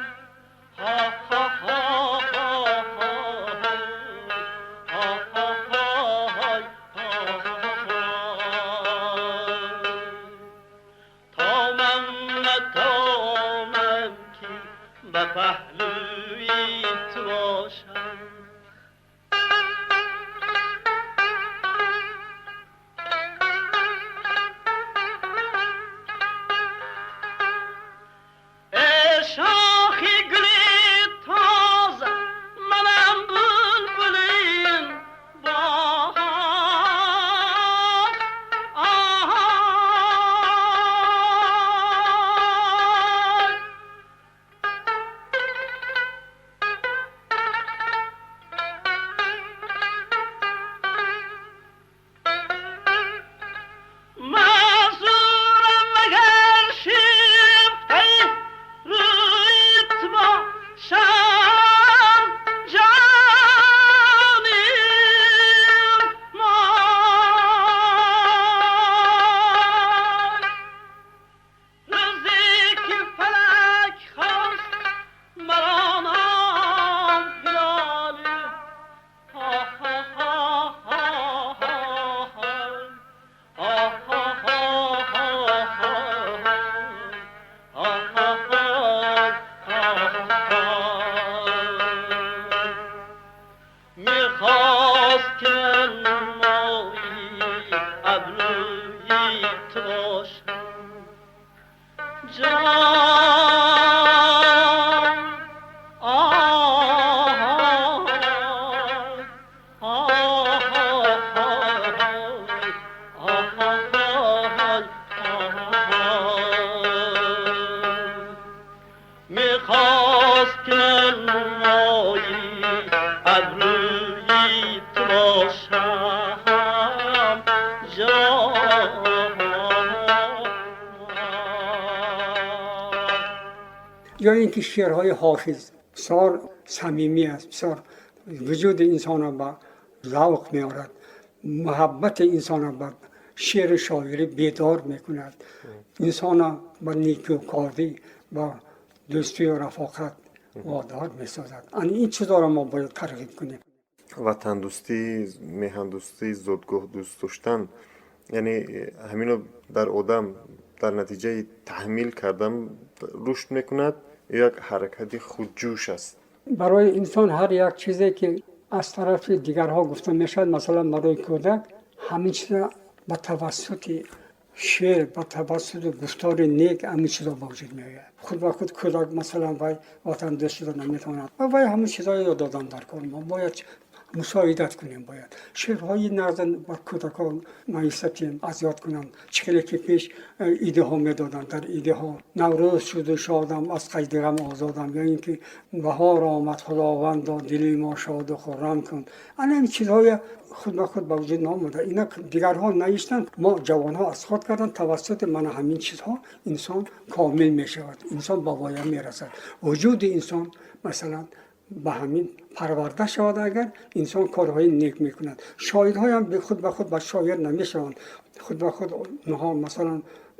باشم جان. یا اینکه شعرهای حافظ بسیار صمیمی است، بسیار وجود انسان را به ذوق می‌آورد، محبت انسان را به شعر شاعری بیدار می‌کند، انسان را به نیکوکاری، با دوستی و رفاقت وادار می‌سازد. این چیزا را ما باید ترغیب کنیم. ватандӯстӣ, меҳандӯстӣ, зодгоҳ дӯст доштан, яъне ҳамино дар одам дар натиҷаи таҳмил кардан рушд мекунад ё як ҳаракати худҷӯш аст? Барои инсон ҳар як чизе ки аз тарафи дигарҳо гуфта мешавад, масалан барои кӯдак ҳамин чиза ба тавассути шеър, ба тавассути гуфтори нек ҳамин чизо ба вуҷуд меояд. Худ ба худ кӯдак масалан вай ватандӯст шуда наметавонад ва вай ҳамин чизҳоро ёд додан дар кор. Мо бояд мусоидат кунем, бояд шеърҳои нағз ба кӯдакон нависатем, аз ёд кунанд. Чӣ хеле ки пеш идеҳо медоданд, дар идеҳо Наврӯз шуду шодам, аз қайди ғам озодам, ё ин ки баҳор омад худовандо, дили мо шоду хуррам кун. Ана ин чизҳоя худ ба худ ба вуҷуд наомада, ина дигарҳо навиштанд, мо ҷавонҳо аз худ карданд. Тавассути мана ҳамин чизҳо инсон комил мешавад, инсон ба воя мерасад. Вуҷуди инсон масалан ба ҳамин парварда шавад, агар инсон корҳои нек мекунад. Шоирҳоям худ ба худ ба шоир намешаванд, худ ба худ онҳо масалан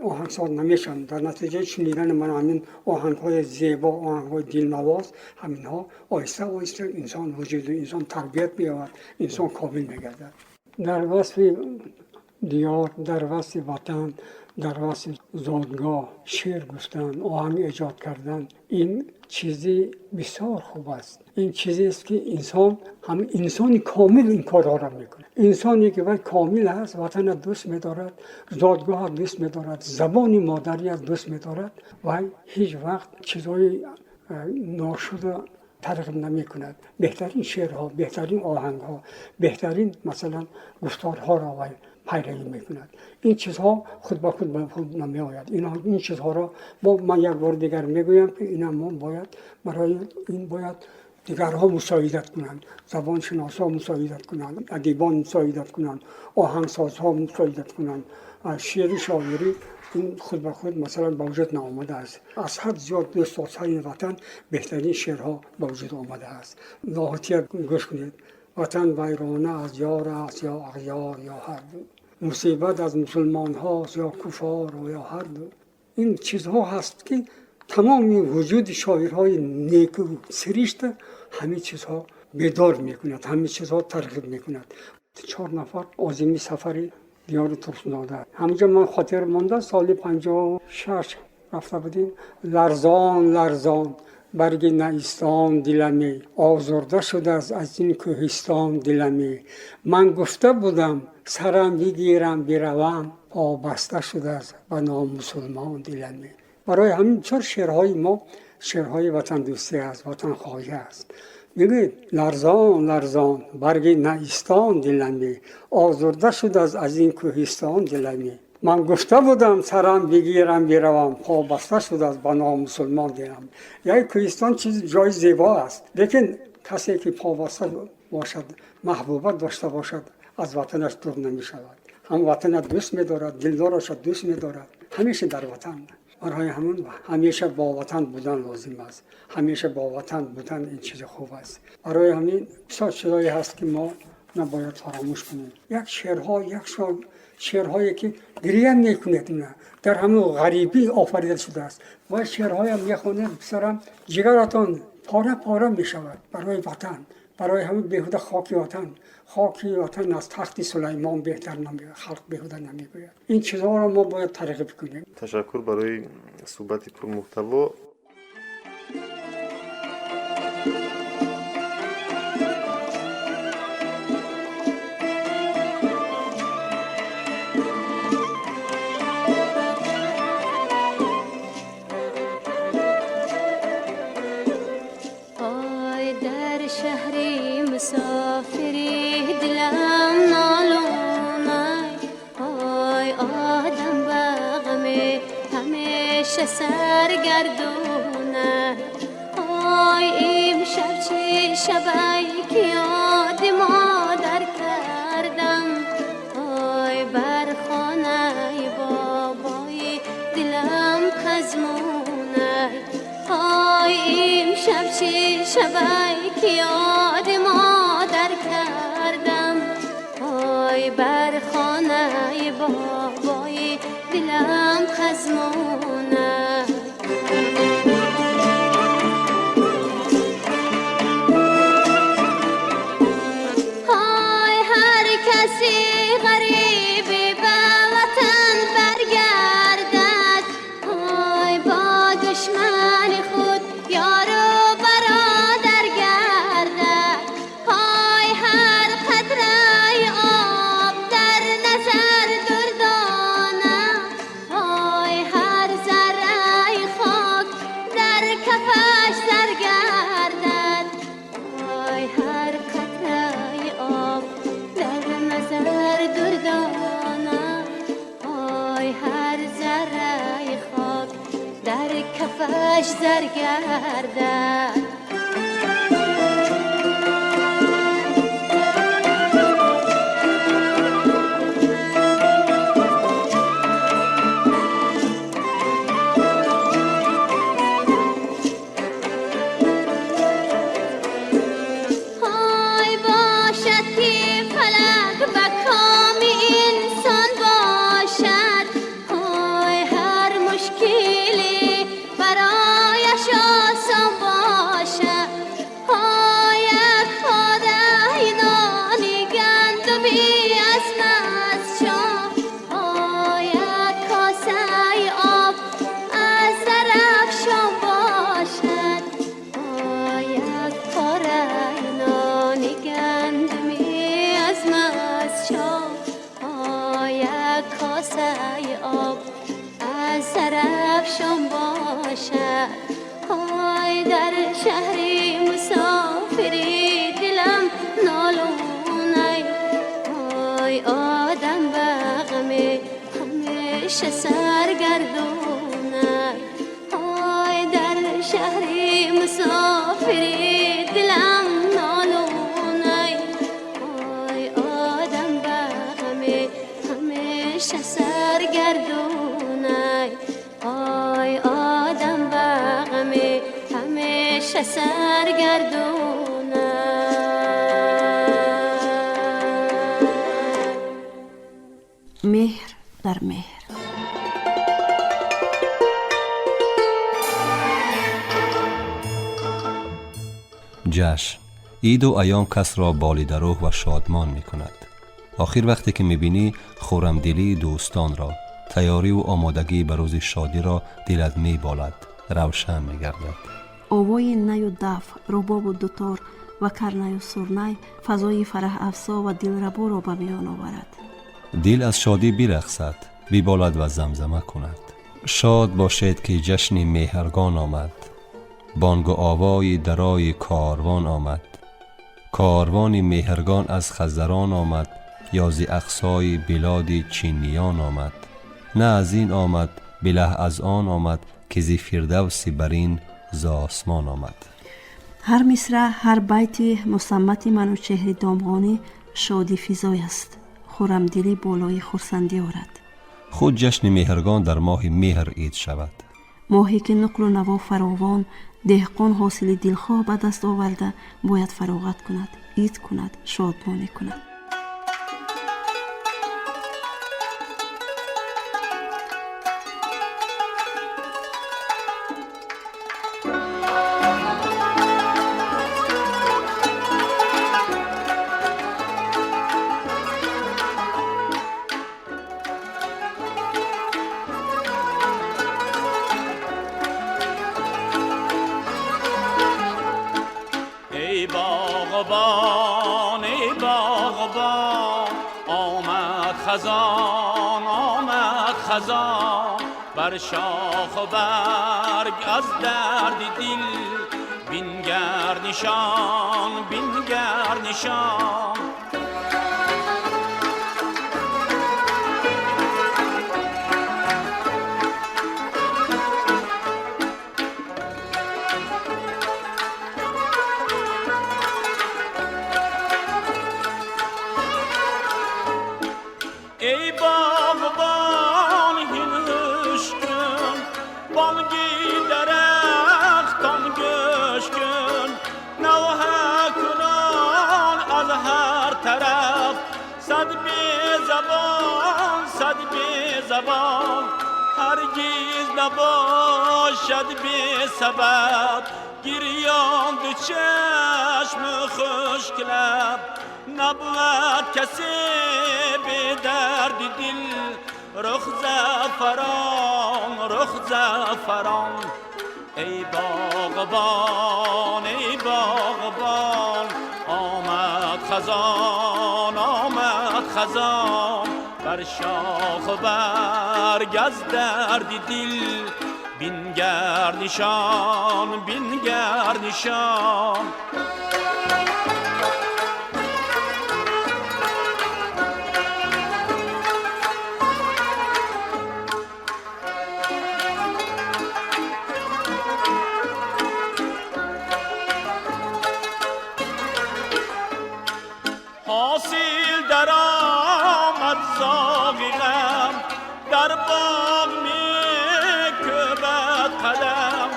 оҳангсоз намешаванд. Дар натиҷаи шунидани мана ҳамин оҳангҳои зебо, оҳангҳои дилнавоз, ҳаминҳо оҳиста оҳиста инсон вуҷуди инсон тарбият меёбад, инсон комил мегардад. Дар васфи диёр, дар васфи ватан, дар васфи зодгоҳ шеър гуфтан, оҳанг эҷод кардан, ин чизи бисёр хуб аст. Ин чизест ки инсон, ҳам инсони комил ин корҳоро мекунад. Инсоне ки вай комил аст, ватанро дӯст медорад, зодгоҳро дӯст медорад, забони модариро дӯст медорад, вай ҳеҷ вақт чизҳои ношуда тарғиб намекунад. Беҳтарин шеърҳо, беҳтарин оҳангҳо, беҳтарин масалан гуфторҳоро вай пайравӣ мекунад. Ин чизҳо худ ба худ ба худ намеояд. Ин чизҳоро ман як бор дигар мегӯям ки ина мо бояд барои ин бояд дигарҳо мусоидат кунанд, забоншиносҳо мусоидат кунанд, адибон мусоидат кунанд, оҳангсозҳо мусоидат кунанд. Шеъри шоирӣ ин худ ба худ масалан ба вуҷуд наомадааст. Аз ҳад зиёд дӯст доштани ватан беҳтарин шеърҳо ба вуҷуд омадааст. Лоҳутия гӯш кунед: ватан вайрона аз ёр аст ё ағёр ё ҳар ду, мусибат аз мусулмонҳост ё куфор ё ҳар ду. Ин чизҳо ҳаст ки тамоми вуҷуди шоирҳои неку сиришта ҳамин чизҳо бедор мекунад, ҳамин чизҳо тарғиб мекунад. 4 нафар озими сафари диёри Турсунзода. Ҳаминҷо ман хотир монда, соли 56 рафта будем. Ларзон ларзон барги наистон диламе, озурда шудааст аз ин кӯҳистон диламе. Ман гуфта будам сарам бигирам биравам, побаста шудааст ба номусулмон диламе. Барои ҳамин бисёр шеърҳои мо шеърҳои ватандӯстӣ аст, ватанхоҳӣ аст. Мегӯед ларзон ларзон барги наистон диламе, озурда шудааст аз ин кӯҳистон диламе. Ман гуфта будам сарам бигирам биравам, побаста шудааст ба номусулмон дилам. Яъне кӯҳистон чиз ҷои зебо аст, лекин касе ки побаста бошад, маҳбубат дошта бошад, аз ватанаш дур намешавад. Ҳам ватанаш дӯст медорад, дилдорашро дӯст медорад, ҳамеша дар ватан. Барои ҳамон ҳамеша бо ватан будан лозим аст. Ҳамеша бо ватан будан ин чизи хуб аст. Барои ҳамин бисёр чизҳое ҳаст ки мо набояд фаромӯш кунем. Як шеърҳо, як шеърҳое ки гирия мекунед, ина дар ҳамон ғарибӣ офарида шудааст. Ва шеърҳоям мехонед, бисёрам ҷигаратон пора пора мешавад барои ватан. Барои ҳамин беҳуда хоки ватан, хоки ватан аз тахти Сулаймон беҳтар намегӯяд, халқ беҳуда намегӯяд. Ин чизҳоро мо бояд тарғиб кунем. Ташаккур барои суҳбати пурмуҳтаво. سرگردونه آی امشب چه شبی که یاد مادر کرد. چی شبای که یاد مادر کردم های بر خانه بابای دلم خزمونه های هر کسی غریبی به وطن برگردد های با دشمن خود یارو برادر گردد های هر قطره آب در نظر دردانه های هر ذره خاک در کفش زر گردد های هر قطره آب در نظر دردانه های هر ذره خاک در کفش زر گردد. های باشد که فلک به کام انسان باشد های هر مشکلی برایش آسان باشد های یک پاره نان گندمی از مزچاه های یک کاسه آب از درفشان باشد های یک پاره نان گندمی از مزچاه های یک کاسه آب از درفشان باشد های در شهر مسافری دلم نالونه های آدم به غم همیشه سرگردونه های در شهر مسافری دلم نالونه های آدم به غم همیشه سرگردونه های آدم به غم همیشه سرگردونه. Меҳр дар меҳр. Ҷашн, иду айём касро болидарӯҳ ва шодмон мекунад. Охир вақте ки мебинӣ хуррамдилии дӯстонро, тайёриву омодагӣ ба рӯзи шодиро, дилат меболад, равшан мегардад. Овои наю даф, рубобу дутор ва карнаю сурнай фазои фараҳафзо ва дилраборо ба миён оварад. Дил аз шодӣ бирақсад, биболад ва замзама кунад. Шод бошед, ки ҷашни Меҳргон омад, бонгу овои дарои корвон омад. Корвони Меҳргон аз Хазарон омад ё зи ақсои билоди чиниён омад. На аз ин омад, билаҳ аз он омад, ки зи фирдавси барин з осмон омад. Ҳар мисра, ҳар байти мусаммати Манучеҳри Домғонӣ шодифизой аст, хуррамдилӣ болои хурсандӣ орад. Худ ҷашни Меҳргон дар моҳи меҳр ид шавад. Моҳе ки нуқлу наво фаровон, деҳқон ҳосили дилхоҳ ба даст оварда, бояд фароғат кунад, ид кунад, шодмонӣ кунад. ای باغبان، ای باغبان، آمد خزان، آمد خزان، بر شاخ و برگ از درد دل بنگر نشان، بنگر نشان. ای باغبان هین هوش کن، بانگی درختان گوش کن. از هر طرف صد بی زبان صد بی زبان هرگز نباشد بی سبب گریان دو چشم خشک لب نبود کسی به درد دل رخ زعفران رخ زعفران ای باغبان ای باغبان آمد خزان آمد خزان بر شاخ و برگ از درد دل بنگر نشان بنگر نشان. حاصل در آمد زاغ غم در باغ می کوبد قدم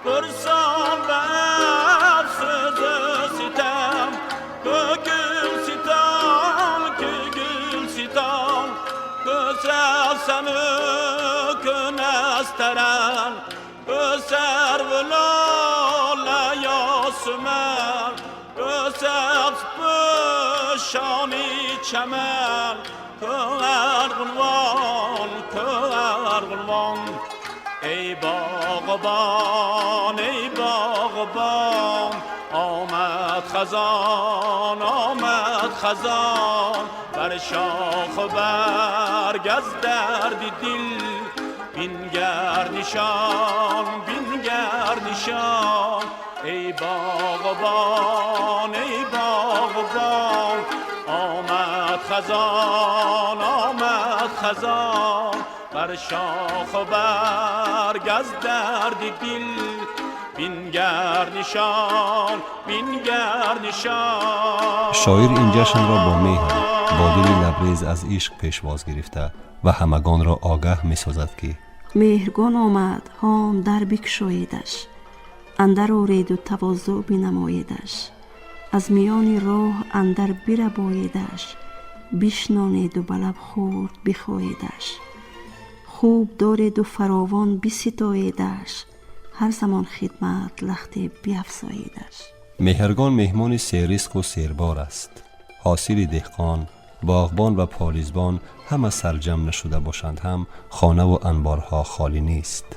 پرسان به افسوس ستم کو گل ستان که گل ستان کو سوسن کو نسترن کو سرو لاله یاسمن کو سبز پوشانی چمن کو ارغوان کو ارغوان ای باغبان ای باغبان آمد خزان آمد خزان بر شاخ و برگ از درد دل بنگر نشان بنگر نشان ای باغبان ای باغبان آمد خزان آمد خزان بر شاخ و برگ از درد دل بنگر نشان بنگر نشان. شоир ин ҷашнро бо меҳр бо дили лабрез аз ишқ пешвоз гирифта ва ҳамагонро огаҳ месозад ки меҳргон омад ҳом дар бикушоедаш андар ореду тавозӯъ бинамоедаш аз миёни роҳ андар бирабоедаш бишнонеду ба лаб хурд бихоедаш хуб дореду фаровон биситоедаш ҳар замон хидмат лахте биафзоедаш. Меҳргон меҳмони серризқу сербор аст. Ҳосили деҳқон боғбон ва полизбон ҳама сарҷамъ нашуда бошанд ҳам хонаву анборҳо холӣ нест.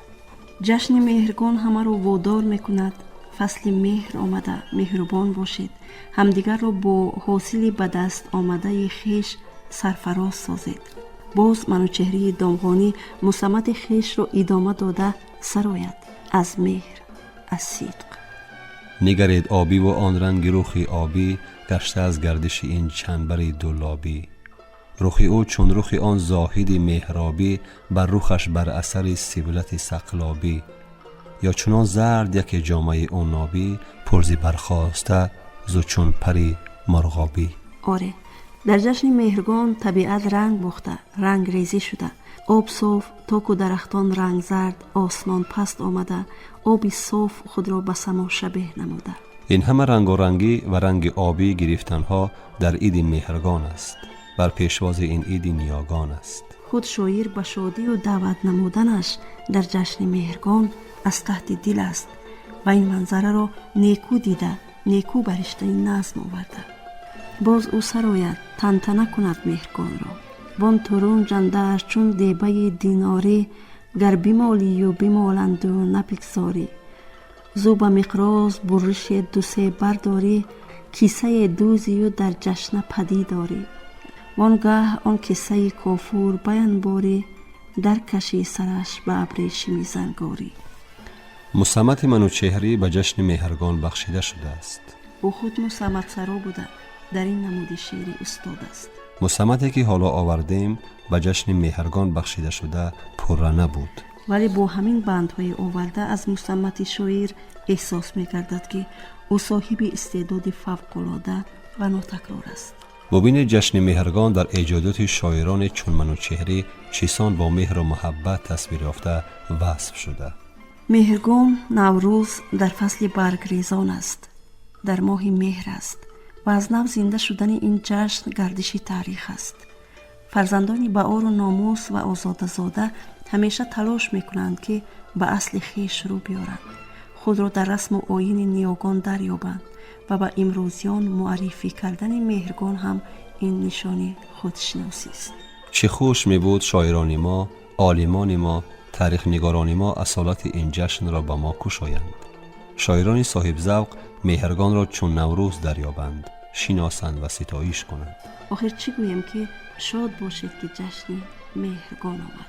Ҷашни меҳргон ҳамаро водор мекунад фасли меҳр омада меҳрубон бошед ҳамдигарро бо ҳосили ба даст омадаи хеш сарфароз созед. Боз Манучеҳрии Домғонӣ мусаммати хешро идома дода сарояд аз меҳр аз сидқ. Нигаред обиву он ранги рухи обӣ гашта аз гардиши ин чанбари дулобӣ. Рухи ӯ чун рухи он зоҳиди меҳробӣ бар рухаш бар асари сиблати сақлобӣ ё чунон зард яке ҷомаи ӯ нобӣ пурзи бархоста зу чун пари мурғобӣ. Оре дар ҷашни меҳргон табиат ранг бохта рангрезӣ шуда об соф току дарахтон рангзард осмон паст омада оби соф худро ба само шабеҳ намуда. Ин ҳама рангорангӣ ва ранги обӣ гирифтанҳо дар иди меҳргон аст бар пешвози ин иди ниёгон аст. Худ шоир ба шодию даъват намуданаш дар ҷашни меҳргон аз таҳти дил аст ва ин манзараро некӯ дида некӯ ба риштаи назм оварда. Боз ӯ сарояд тантана кунад меҳргонро вон турунҷ андар чун дебаи динорӣ гар бимолию бимоланду набигзорӣ зу ба миқроз буррише дусе бардорӣ кисае дӯзию дар ҷашна падидорӣ вон гаҳ он кисаи кофур баянборӣ даркашӣ сараш ба абрешими зангорӣ. Мусаммати Манучеҳрӣ ба ҷашни меҳргон бахшида шудааст. Ӯ худ мусамматсаро буда дар ин намуди шеъри устод аст. Мусаммате ки ҳоло овардем ба ҷашни меҳргон бахшида шуда пурра набуд. Вале бо ҳамин бандҳои оварда аз мусаммати шоир эҳсос мегардад ки ӯ соҳиби истеъдоди фавқулода ва нотакрор аст. Бубинед ҷашни меҳргон дар эҷодиёти шоироне чун Манучеҳрӣ чисон бо меҳру муҳаббат тасвир ёфта васф шуда. Меҳргон Наврӯз дар фасли баргрезон аст дар моҳи меҳр аст ва Ва аз нав зинда шудани ин ҷашн гардиши таърих аст. Фарзандони баору номус ва озодазода ҳамеша талош мекунанд, ки ба асли хеш рӯ биёранд, худро дар расму оини ниёгон дарёбанд ва ба имрӯзиён муаррифӣ кардани Меҳргон ҳам ин нишони худшиносист. Чӣ хуш мебуд, шоирони мо, олимони мо, таърихнигорони мо асолати ин ҷашнро ба мо кушоянд. Шоирони соҳибзавқ Меҳргонро чун Наврӯз дарёбанд, шиносанд ва ситоиш кунанд. Охир чӣ гӯем, ки шод бошед, ки ҷашни Меҳргон омад.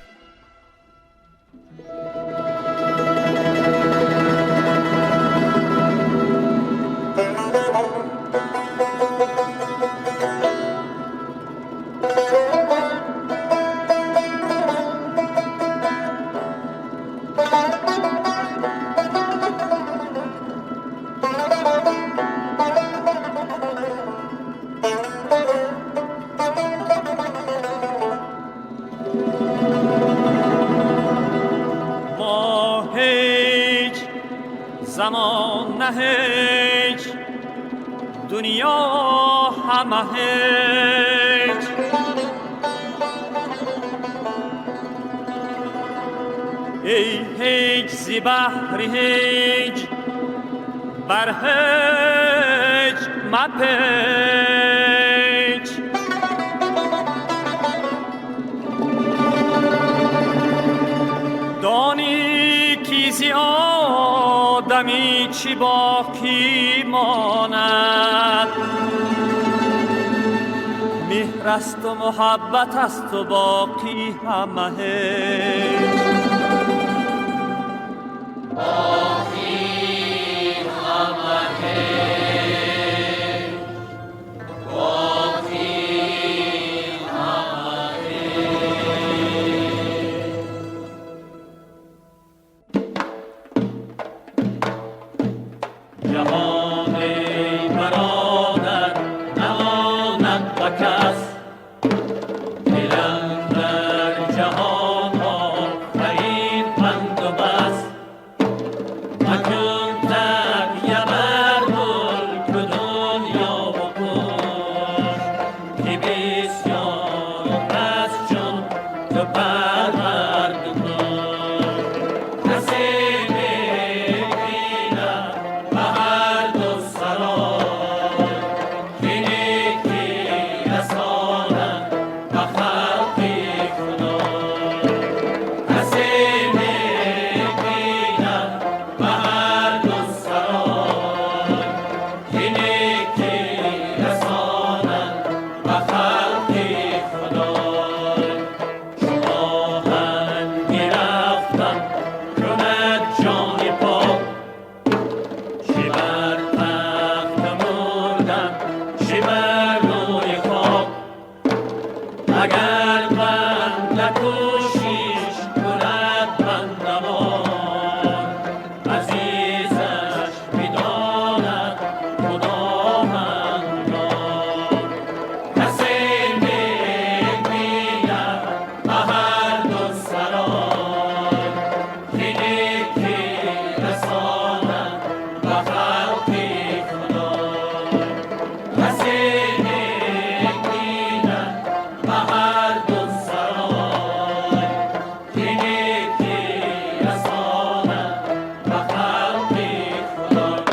زمان نه هیچ، دنیا همه هیچ. ای هیچ زی بحر هیچ، بر هیچ مپیچ. دانی کی زی آدمی چی باقی ماند، مهر است و محبت است و باقی همه هیچ. باقی همه هیچ، باقی همه هیچ. جهان ای برادر نماند به کس، دلم در جهان آفرین بند و بس. مکن تکیه بر ملک و دنیا و کش، که بسیار کس چون تو پرورد و کش. کسی نمی‌بیند به هر دو سرای، که نیکی رساند به خلق خدای. کسی نمی‌بیند به هر دو سرای، که نیکی رساند به خلق خدای. چو آهنگ رفتم کند جان پاک، چه بر تخت مردم چه بر روی خاک. اگر بنده کوشش کند بندمان، عزیزش بداند خداوندان. کسی نمی‌بیند به هر دو سرای، که نیکی رساند به خلق خدای. کسی نمی‌بیند به هر دو سرای، که نیکی رساند به خلق خدای.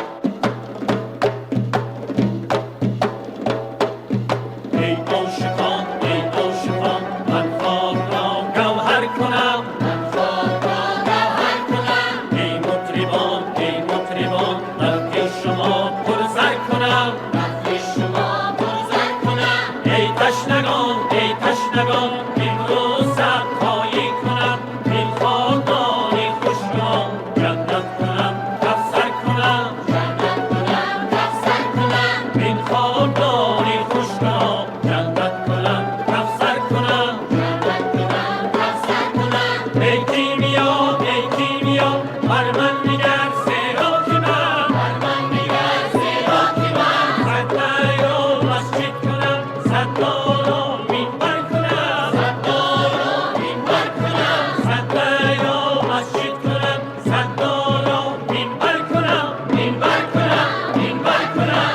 ای عاشقان، ای عاشقان، من خاک را گوهر کنم، من خاک را گوهر کنم. ای مطربان، ای مطربان، نفع شما پرزر کنم، نفع شما پرزر کنم. ای تشنگان، ای تشنگان، امروز سقایی کنم. این خاکدان خوشگان جنت کنم افسر کنم، جنت کنم افسر کنم. این خاکدان خوشگان جنت کنم افسر کنم، جنت کنم افسر کنم. ای کیمیا، ای کیمیا، بر من نگر زیرا که من، بر من نگر زیرا که من. صد در و مسجد کنم، صد دار و منبر کنم، صد دار و منبر کنم. صد در و مسجد کنم، صد دار و منبر کنم، منبر کنم، منبر کنم.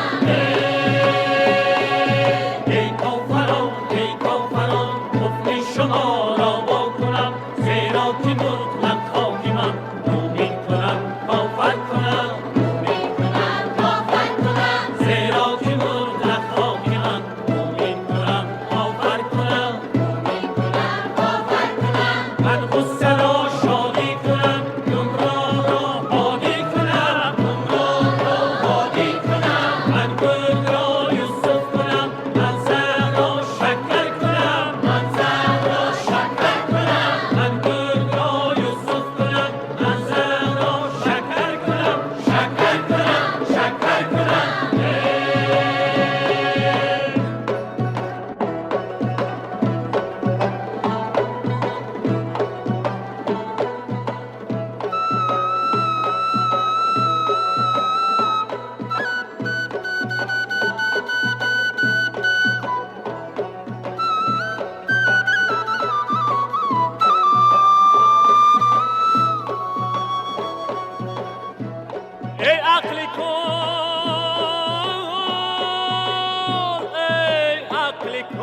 عقل کن.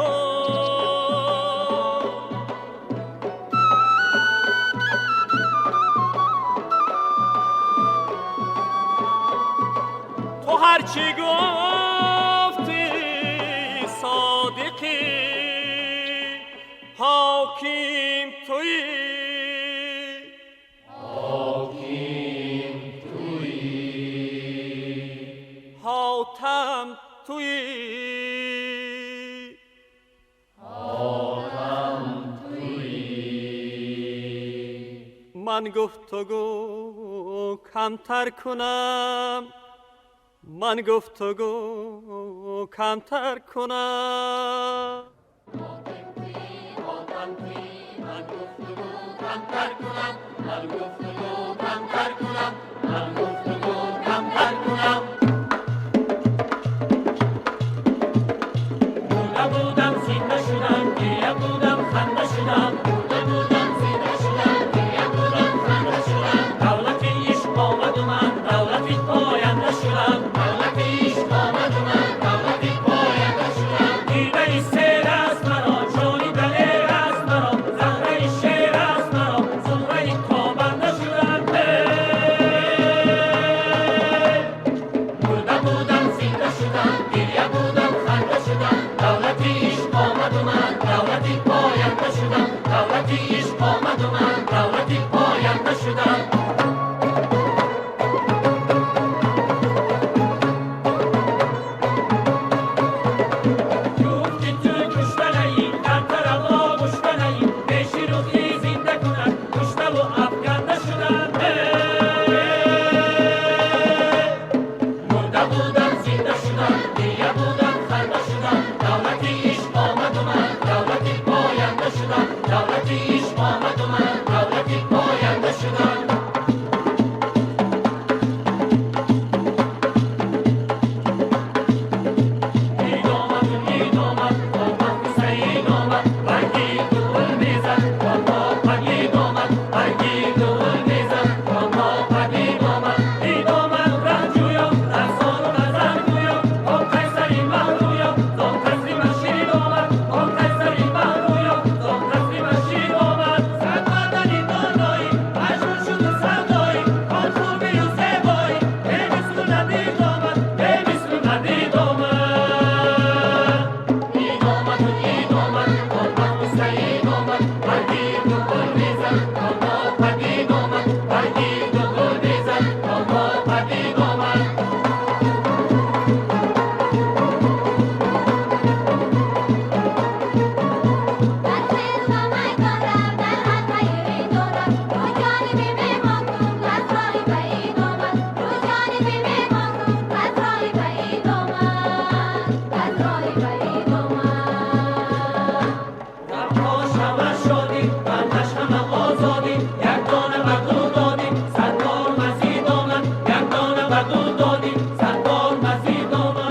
تو هرچی گفتی صادقی، حاکم تویی، حاکم تویی، حاتم تویی، حاتم تویی. من گفتگو کمتر کنم، من گفتگو کمتر کنم. من گفتگو کمتر کنم، من گفتگو کمتر کنم، من گفتگو کمتر کنم. بوده بودم زنده شدم، گریه بودم خنده شدم. بوده بودم زنده شدم، گریه بودم خنده شدم. دولت عشق آمد و من دولت پاینده شدم. دولت عشق آمد و من دولت پاینده شدم. دیده سیر است مرا، جانی دلیر است مرا، زهره شیر است مرا، زهره تابنده شدم. مرده بودم زنده شدم، گریه بودم خنده شدم. دولت عشق آمد و من دولت پاینده شدم. دولت عشق آمد و من دولت پاینده شدم. گفتی تو کشته نی، در طرف آغشته نی، پیش روحی زنده کند کشته و افکنده شدم. مرده بودم زنده شدم، گریه بودم خنده شدم. دولت عشق آمد و من دولت پاینده شدم. دولت عشق آمد و من دولت پاینده شدم. عید آمد عید آمد، با بخت سعید آمد، برگی دهل میزد با ما پدید آمد. برگی دهل میزد با ما پدید آمد. عید آمد رنجویم، رقصان و غزل گویم، با قیصری مهرویم، زان قصری مشید آمد. با قیصری مهرویم، زان قصری مشید آمد. صد مدنی دانایی، مجنون شد و سودایی، آن خوبی و زیبایی، به مثل ندید آمد، به مثل ندید آمد. عید آمد عید آمد، با بخت سعید آمد، برگی دهل میزد با ما پدید آمد. برگی دهل میزد با ما پدید آمد. در خیل و میدان رفت، در حلقه ریدان رفت، رو جانب مهمان کن کز راه بعید آمد. رو جانب مهمان کن کز راه بعید آمد، کز راه بعید آمد. غمها همه شادی، بندش همه آزادی، یک دانه به دو دادی، صد بار مزید آمد. یک دانه به دو دادی، صد بار مزید آمد.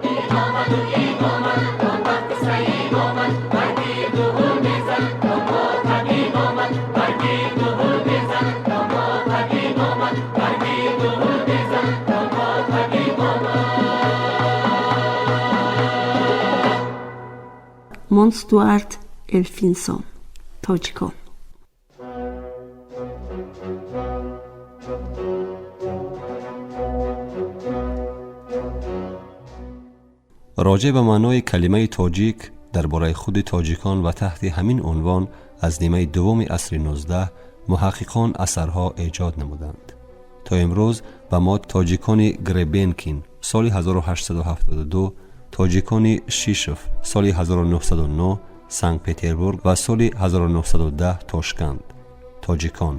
عید آمد و عید آمد، با بخت سعید آمد، برگی دهل میزد با ما پدید آمد. برگی دهل میزد با ما پدید آمد. برگی دهل میزد با ما پدید آمد. Монстуарт Элфинсон, тоҷикон. Роҷеъ ба маънои калимаи тоҷик, дар бораи худи тоҷикон ва таҳти ҳамин унвон аз нимаи дуввуми асри 19 муҳаққиқон асарҳо эҷод намуданд. То имрӯз ба мо тоҷикони Гребенкин соли 1872, тоҷикони Шишов соли 1909 Санкт Петербург ва соли 1910 Тошканд, тоҷикон,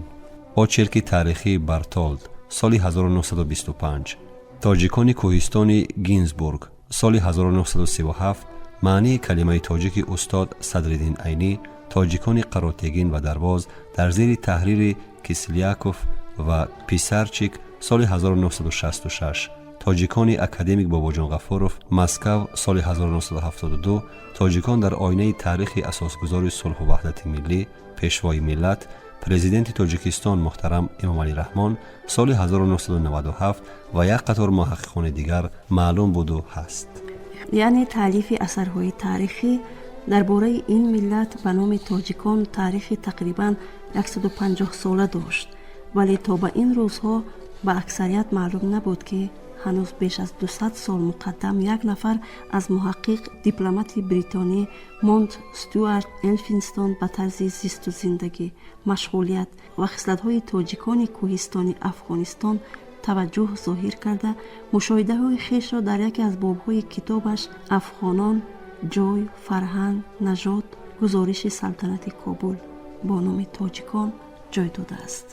очерки таърихии Бартолд соли 1925, тоҷикони кӯҳистони Гинзбург соли 1937, маънии калимаи тоҷики устод Садриддин Айнӣ, тоҷикони Қаротегин ва Дарвоз дар зери таҳрири Кисляков ва Писарчик соли 1966, тоҷикони академик Бобоҷон Ғафуров, Москав соли 1972, тоҷикон дар оинаи таърихи асосгузори сулҳу ваҳдати миллӣ, пешвои миллат, президенти Тоҷикистон муҳтарам Эмомалӣ Раҳмон соли 1997 ва як қатор муҳаққиқони дигар маълум буду ҳаст. Яъне таълифи асарҳои таърихӣ дар бораи ин миллат ба номи тоҷикон таърихи тақрибан 150 сола дошт, вале то ба ин рӯзҳо ба аксарият маълум набуд, ки ҳанӯз беш аз 200 сол муқаддам як нафар аз муҳаққиқ, дипломати бритонӣ Монт Стюарт Элфинстон ба тарзи зисту зиндагӣ, машғулият ва хислатҳои тоҷикони кӯҳистони Афғонистон таваҷҷӯҳ зоҳир карда, мушоҳидаҳои хешро дар яке аз бобҳои китобаш «Афғонон: ҷой, фарҳанг, нажод. Гузориши салтанати Кобул» бо номи тоҷикон ҷой додааст.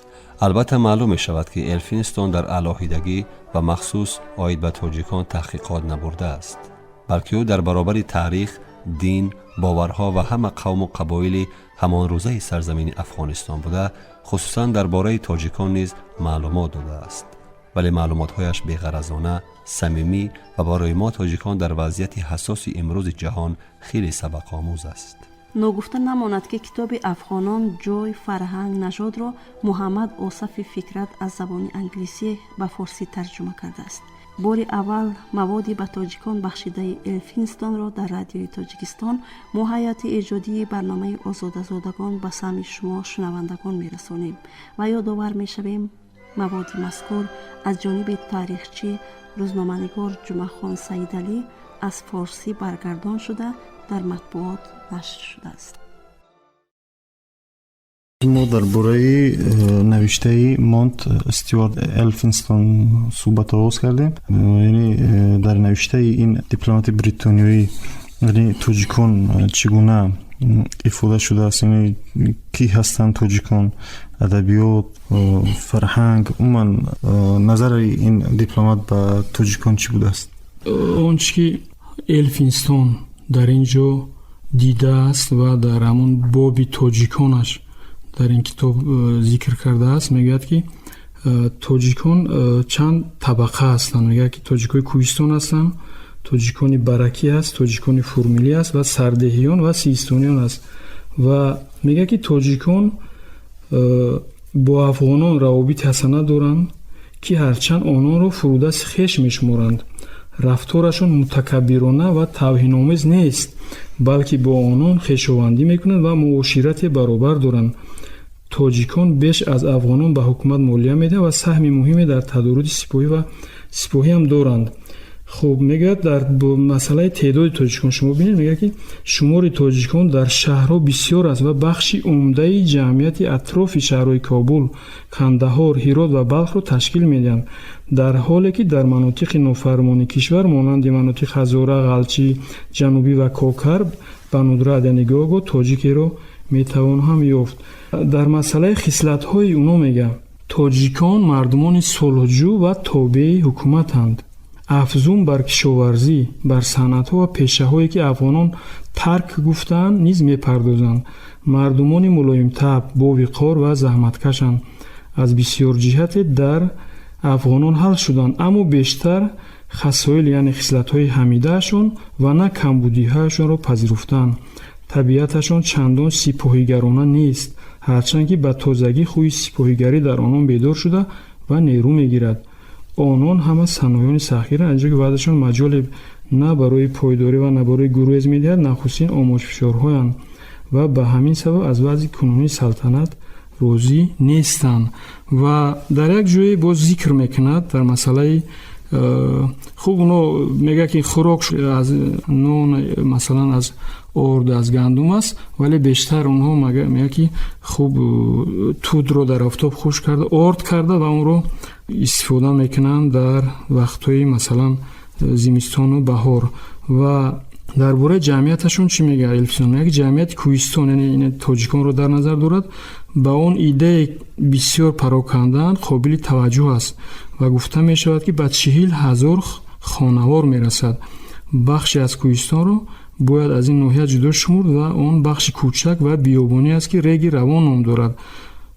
Албатта, маълум мешавад, ки Элфинстон дар алоҳидагӣ ва махсус оид ба тоҷикон таҳқиқот набурдааст, балки ӯ дар баробари таърих, дин, боварҳо ва ҳама қавму қабоили ҳамонрӯзаи сарзамини Афғонистон буда, хусусан дар бораи тоҷикон низ маълумот додааст. Вале маълумотҳояш беғаразона, самимӣ ва барои мо тоҷикон дар вазъияти ҳассоси имрӯзи ҷаҳон хеле сабақомӯз аст. Ногуфта намонад, ки китоби «Афғонон: ҷой, фарҳанг, нажодро» Муҳаммад Осафи Фикрат аз забони англисӣ ба форсӣ тарҷума кардааст. Бори аввал маводи ба тоҷикон бахшидаи Элфинстонро дар Радиои Тоҷикистон мо, ҳайати эҷодии барномаи «Озодазодагон», ба самъи шумо шунавандагон мерасонем ва ёдовар мешавем, маводи мазкур аз ҷониби таърихчӣ, рӯзноманигор Ҷумъахон Саидалӣ аз форсӣ баргардон шуда, дар матбуот нашр шудааст. Мо дар бораи навиштаи Монт Стюарт Элфинстон суҳбат оғоз кардем. Яъне дар навиштаи ин дипломати бритониёӣ, яъне тоҷикон чӣ гуна ифода шудааст, яъне кӣ ҳастанд тоҷикон, адабиёт, фарҳанг, умуман назари ин дипломат ба тоҷикон чӣ будааст? Он чи ки Элфинстон дар ин ҷо дидааст ва дар ҳамон боби тоҷиконаш дар ин китоб зикр кардааст, мегӯяд, ки тоҷикон чанд табақа ҳастанд. Мегӯяд, ки тоҷикои кӯҳистон ҳастанд, тоҷикони баракӣ аст, тоҷикони фурмилӣ аст ва сардеҳиён ва сиистониён аст. Ва мегӯяд, ки тоҷикон бо афғонон равобити ҳасана доранд, ки ҳарчанд ононро фурӯдасти хеш мешуморанд, рафторашон мутакаббирона ва тавҳиномез нест, балки бо онон хешовандӣ мекунанд ва муоширате баробар доранд. Тоҷикон беш аз афғонон ба ҳукумат молия медиҳанд ва саҳми муҳиме дар тадоруки сипоҳӣ ва сипоҳиам доранд. Хуб, мегӯяд, дар масъалаи теъдоди тоҷикон шумо бинед, мегӯяд, ки шумори тоҷикон дар шаҳрҳо бисёр аст ва бахши умдаи ҷамъияти атрофи шаҳрҳои Кобул, Кандаҳор, Ҳирот ва Балхро ташкил медиҳанд, дар ҳоле ки дар манотиқи нофармони кишвар, монанди манотиқ Ҳазора, Ғалчи Ҷанубӣ ва Кокар, ба нудрат, яъне гоҳ-гоҳ тоҷикеро метавон ҳам ёфт. Дар масъалаи хислатҳои оно мегӯяд: тоҷикон мардумони сулҳҷӯ ва тобеи ҳукуматанд. Афзун бар кишоварзӣ, бар санъатҳо ва пешаҳое, ки афғонон тарк гуфтаанд, низ мепардозанд. Мардумони мулоимтабъ, бовиқор ва заҳматкашанд. Аз бисёр ҷиҳате дар афғонон ҳал шуданд, аммо бештар хасоил, яъне хислатҳои ҳамидаашон ва на камбудиҳояшонро пазируфтанд. Табиаташон чандон сипоҳигарона нест, ҳарчанд ки ба тозагӣ хӯи сипоҳигарӣ дар онон бедор шуда ва нерӯ мегирад. Онон ҳама саноёни сахтгиранд, аз ҷое ки вазъашон маҷоле на барои пойдорӣ ва на барои гурез медиҳад, нахустин омоҷфишорҳоянд ва ба ҳамин сабаб аз вазъи кунунии салтанат розӣ нестанд. Ва дар як ҷое боз зикр мекунад дар масъалаи хуб, оно мегӯяд, ки хӯрок аз нон, масалан, аз орд, аз гандум аст, вале бештар онҳо мегӯяд, ки хуб, тудро дар офтоб хушк карда, орд карда ва онро истифода мекунанд дар вақтҳои, масалан, зимистону баҳор. Ва дар бораи ҷамъияташон чӣ мегӯяд Элфинстон? Мегӯяд, ки ҷамъияти кӯҳистон, яъне тоҷиконро дар назар дорад, ба он идее бисёр парокандаанд, қобили таваҷҷӯҳ аст ва гуфта мешавад, ки ба 40 000 хонавор мерасад. Бахше аз кӯҳистонро бояд аз ин ноҳия ҷудо шумурд ва он бахши кӯчак ва биёбонӣ аст, ки Реги Равон ном дорад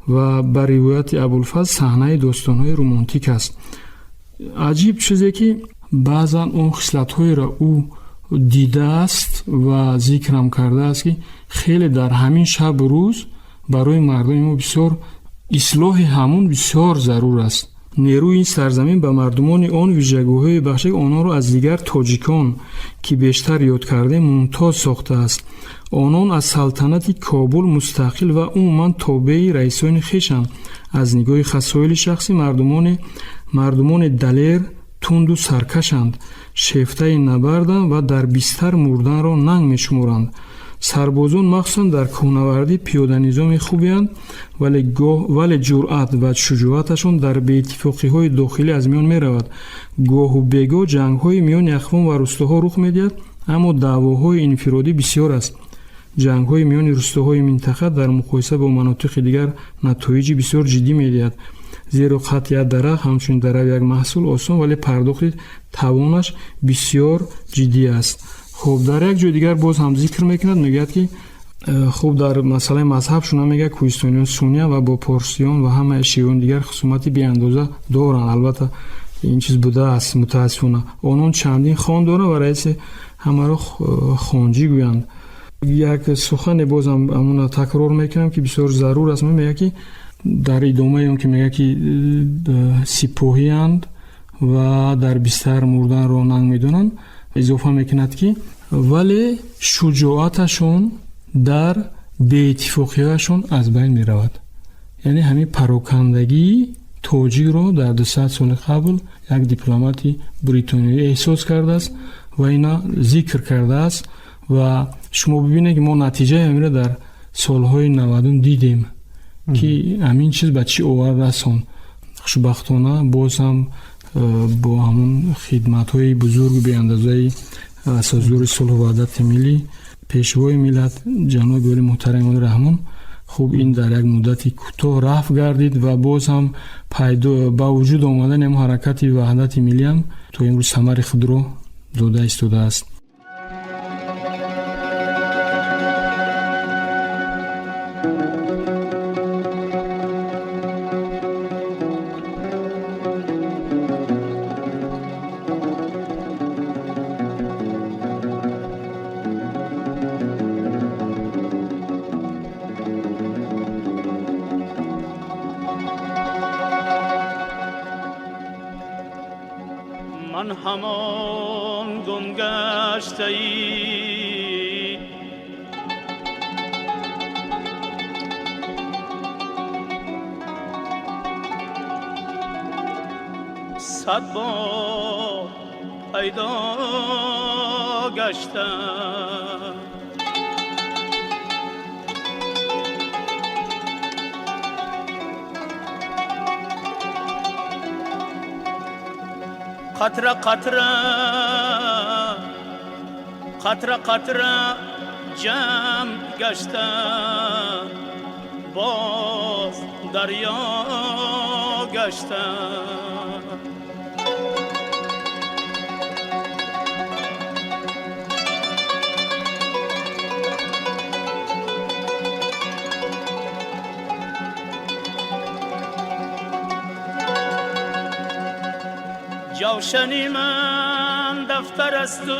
ва ба ривояти Абулфазл саҳнаи достонҳои романтик аст. Аҷиб чизе, ки баъзан он хислатҳоеро ӯ дидааст ва зикрам кардааст, ки хеле дар ҳамин шабу рӯз барои мардуми мо бисёр ислоҳи ҳамун бисёр зарур аст. Нерӯи ин сарзамин ба мардумони он вижагиҳое бахшид, ки онҳоро аз дигар тоҷикон, ки бештар ёд кардем, мумтоз сохтааст. Онон аз салтанати Кобул мустақил ва умуман тобеи раисони хешанд. Аз нигоҳи хасоили шахсӣ мардумони далер, тунду саркашанд, шефтаи набарданд ва дар бистар мурданро нанг мешуморанд. Сарбозон, махсусан дар кӯҳнавардӣ, пиёданизоми хубеанд, вале ҷуръат ва шуҷоаташон дар беиттифоқиҳои дохилӣ аз миён меравад. Гоҳу бегоҳ ҷангҳои миёни ақвом ва рустоҳо рух медиҳад, аммо даъвоҳои инфиродӣ бисёр аст. Ҷангҳои миёни рустоҳои минтақа дар муқоиса бо манотиқи дигар натоиҷи бисёр ҷиддӣ медиҳад, зеро қатъи як дарахт, ҳамчунин дарави як маҳсул осон, вале пардохти тавонаш бисёр ҷиддӣ аст. Хуб, дар як ҷои дигар боз ҳам зикр мекунад, мегӯяд, ки хуб, дар масъалаи мазҳаб шуна мегӯяд, кӯҳистониён сунния ва бо порсиён ва ҳамаи шиёни дигар хусумати беандоза доранд. Албатта, ин чиз будааст, мутаассифона. Онон чандин хон доранд ва раиси ҳамаро хонҷӣ гӯянд. Як сухане бозам ҳамона такрор мекунам, ки бисёр зарур аст. Мегӯяд, ки дар идомаи он ки мегӯяд, ки сипоҳиянд ва дар бистар мурданро нанг медонанд, изофа мекунад, ки вале шуҷоаташон дар беиттифоқиҳояшон аз байн меравад. Яъне ҳамин парокандагии тоҷикро дар 200 соли қабл як дипломати бритониёӣ эҳсос кардааст ва ина зикр кардааст. Ва шумо бибинед, ки мо натиҷаи ҳаминро дар солҳои 90-ум дидем, ки ҳамин чиз ба чӣ овард расон. Хушбахтона, боз ҳам бо ҳамон хидматҳои бузургу беандозаи асосгузори сулҳу ваҳдати миллӣ, пешвои миллат, ҷаноби оли муҳтарам Эмомалӣ Раҳмон, хуб, ин дар як муддати кӯтоҳ рафъ гардид ва боз ҳам пайдо ба вуҷуд омадани ҳамон ҳаракати ваҳдати миллиам то имрӯз самари худро дода истодааст. Ман ҳамон гумгаштаи 100 бор пайдо гаштам. Қатра қатра, қатра қатра ҷамъ гаштам, боз дарё гаштам. Ҷавшани ман дафтар асту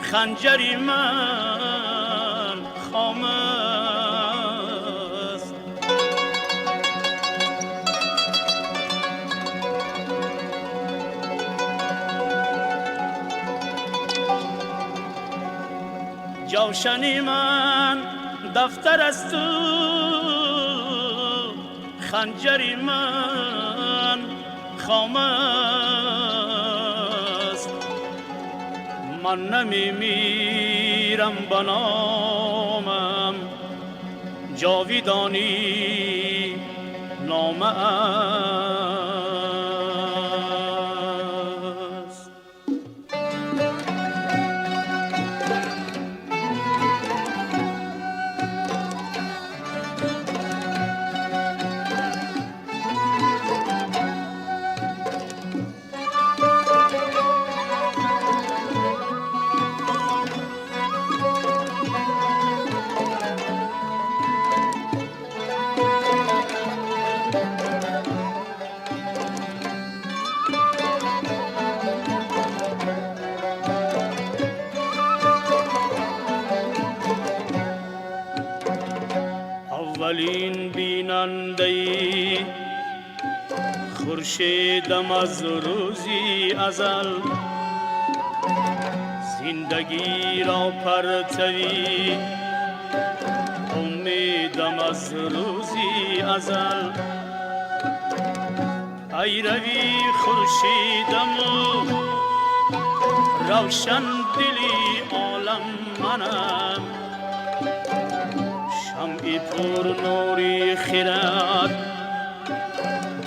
ханҷари ман хом аст. Ҷавшани ман дафтар асту ханҷари ман хом аст. Ман намемирам, ба номам ҷовидонӣ нома аст. Аввалин бинандаи Хуршедам аз рӯзи азал, зиндагиро партавӣ умедам аз рӯзи азал. Пайрави хуршедаму равшан дили олам манам, шамъи пурнури хирад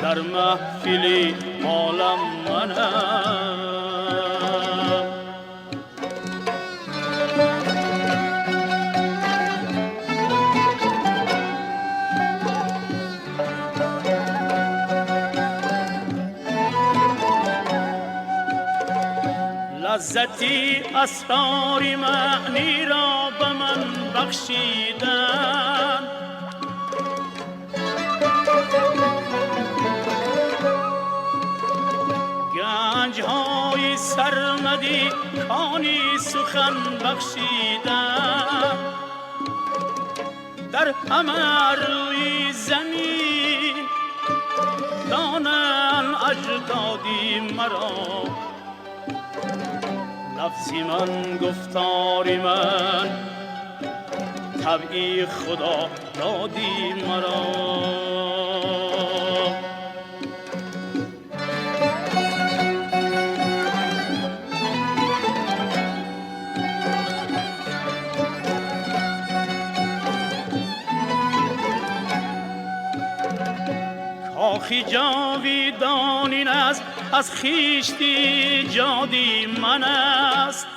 дар маҳфили олам манам. Лаззати асрори маъниро ба ман бахшидан, ганҷҳои сармадӣ кони сухан бахшидан. Дар ҳама рӯи замин донанд аҷдоди маро, лафзи ман гуфтори ман табъи худо доди маро. Кохи ҷовидон ин аст аз хишти ҷоди ман аст,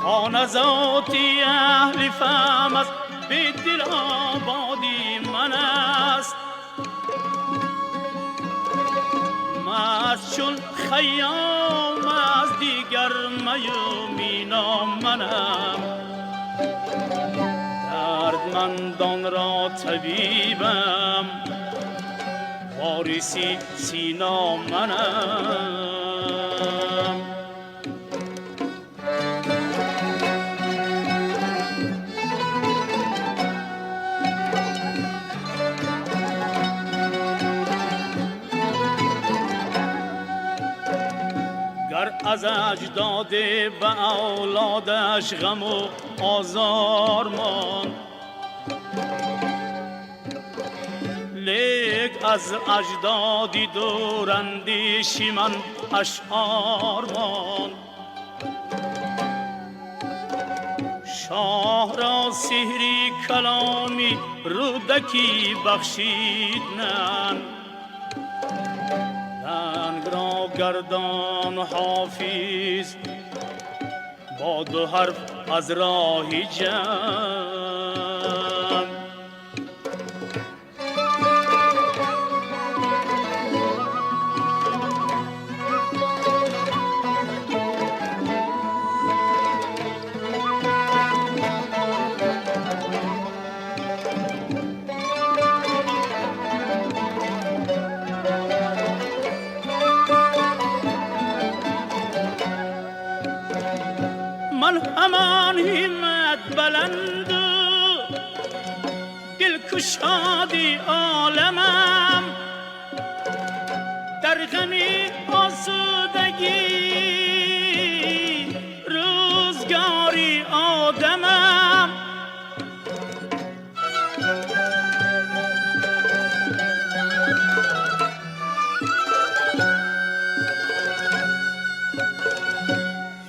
хона зоти аҳли фаҳм аст бедил ободи ман аст. Маст чун Хайём аз дигар маю мино манам, дардмандонро табибам вориси Сино манам. Гар аз аҷдод ба авлодаш ғаму озор монд, лек аз аҷдоди дурандеши ман ашъор монд. Шоҳро сеҳри каломи Рӯдакӣ бахшид нанг, нангро гардон Ҳофиз бо ду ҳарф аз роҳи ҷанг. Ман ҳамон ҳиммат баланду дилкушоди оламам, дар ғами осудагӣ рӯзгори одамам.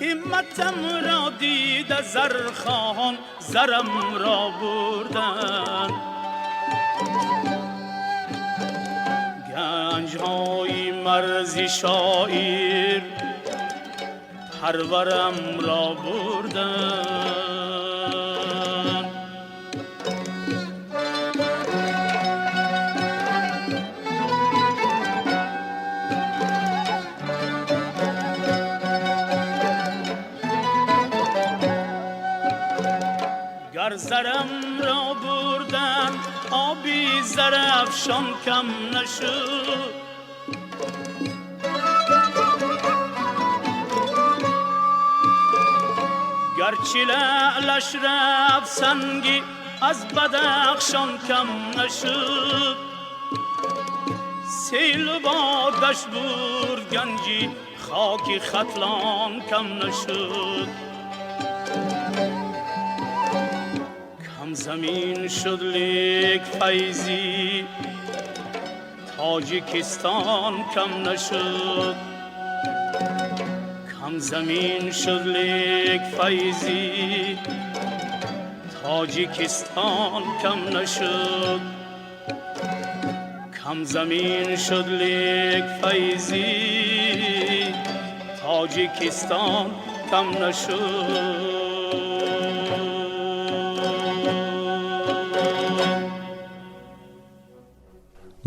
Ҳимматам ро дида зархоҳон зарам ро бурданд, ганҷҳои марзи шоир парварам ро бурданд. Гар зарам ро бурданд оби зарафшон кам нашуд, гарчи лаълаш рафт санги аз Бадахшон кам нашуд. Селу бодаш бурд ганҷи хоки Хатлон кам нашуд. Кам замин шуд, лек файзи Тоҷикистон кам нашуд. Кам замин шуд, лек файзи Тоҷикистон кам нашуд. Кам замин шуд, лек файзи Тоҷикистон кам нашуд.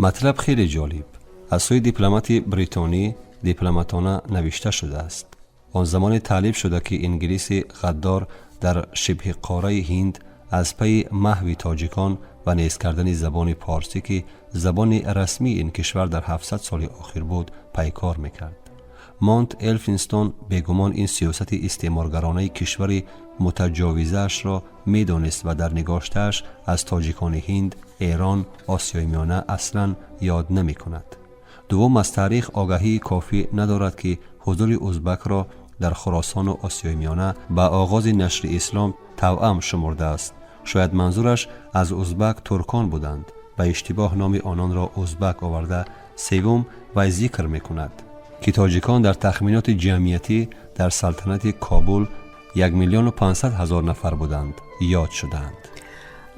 Матлаб хеле ҷолиб аз сӯи дипломати бритонӣ дипломатона навишта шудааст. Он замоне таълиф шуда, ки инглиси ғаддор дар шибҳи қораи Ҳинд аз пайи маҳви тоҷикон ва нест кардани забони порсӣ, ки забони расмии ин кишвар дар 700 соли охир буд, пайкор мекард. Монт Элфинстон бегумон ин сиёсати истеъморгаронаи кишвари мутаҷовизаашро медонист ва дар нигоштааш аз тоҷикони Ҳинд, Эрон, Осиёи Миёна аслан ёд намекунад. Дуввум, аз таърих огаҳии кофӣ надорад, ки ҳузури узбакро дар Хуросону Осиёи Миёна ба оғози нашри ислом тавъам шумурдааст. Шояд манзураш аз узбак туркон буданд, ба иштибоҳ номи ононро узбак оварда. Севум, вай зикр мекунад, ки тоҷикон дар тахминоти ҷамъиятӣ дар салтанати Кобул 1 500 000 нафар буданд, ёд шудаанд.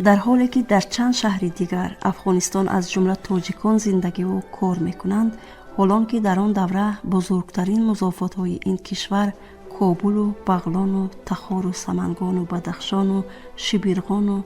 Дар ҳоле ки дар чанд шаҳри дигар Афғонистон, аз ҷумла тоҷикон, зиндагиву кор мекунанд, ҳолон ки дар он давра бузургтарин музофотҳои ин кишвар Кобулу Бағлону Тахору Самангону Бадахшону Шибирғону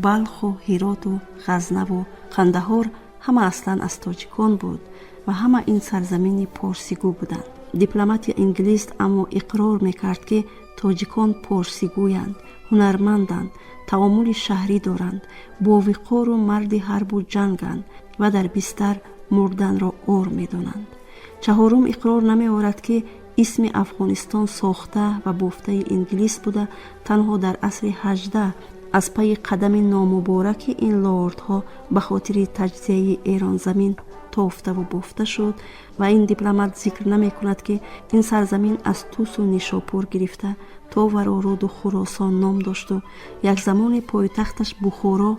Балху Ҳироту Ғазнаву Қандаҳор ҳама аслан аз тоҷикон буд ва ҳама ин сарзамини порсигӯ буданд. Дипломати инглис аммо иқрор мекард, ки тоҷикон порсигӯянд, ҳунарманданд, таомули шаҳрӣ доранд, бовиқору марди ҳарбу ҷанганд ва дар бистар мурданро ор медонанд. Чаҳорум, иқрор намеорад, ки исми Афғонистон сохта ва бофтаи инглис буда, танҳо дар асри 18 аз пайи қадами номубораки ин лордҳо ба хотири таҷзияи Эронзамин тофтаву бофта шуд. Ва ин дипломат зикр намекунад, ки ин сарзамин аз Тусу Нишопур гирифта то Вароруду Хуросон ном дошту як замоне пойтахташ Бухоро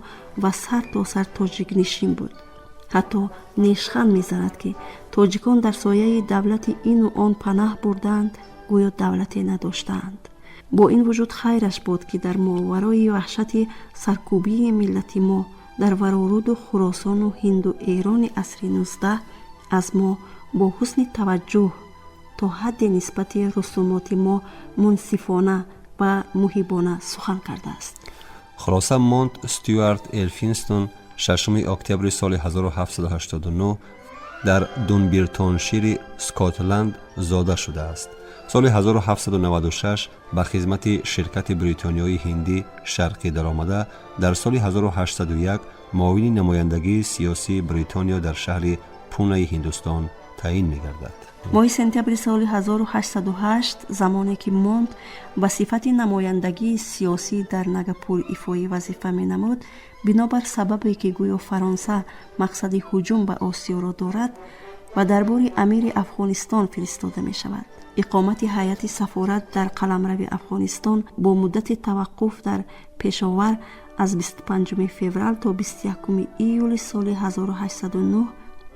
ва сар то сар тоҷикнишин буд. Ҳатто нешхан мезанад, ки тоҷикон дар сояи давлати ину он панаҳ бурдаанд, гӯё давлате надоштаанд. Бо ин вуҷуд хайраш буд, ки дар моварои ваҳшати саркӯбии миллати мо дар Вароруду Хуросону Ҳинду Эрони асри 19 аз мо бо ҳусни таваҷҷӯҳ, то ҳадде нисбати русумоти мо мунсифона ва муҳибона сухан кардааст. Хулоса, Монт Стюарт Элфинстон 6 октябри соли 1789 дар Дунбиртоншири Скотланд зода шудааст. Соли 1796 ба хизмати ширкати бритониёи ҳиндӣ шарқӣ даромада, дар соли 1801 муовини намояндагии сиёсии Бритониё дар шаҳри Пунаи Ҳиндустон таъин мегардад. Моҳи сентябри соли 1808, замоне ки Монт ба сифати намояндагии сиёсӣ дар Нагапур ифои вазифа менамуд, бинобар сабабе ки гӯё Фаронса мақсади ҳуҷум ба Осиёро дорад, ба дарбори амири Афғонистон фиристода мешавад. Иқомати ҳайати сафорат дар қаламрави Афғонистон бо муддати таваққуф дар Пешовар аз 25 феврал то 21 июли соли 1809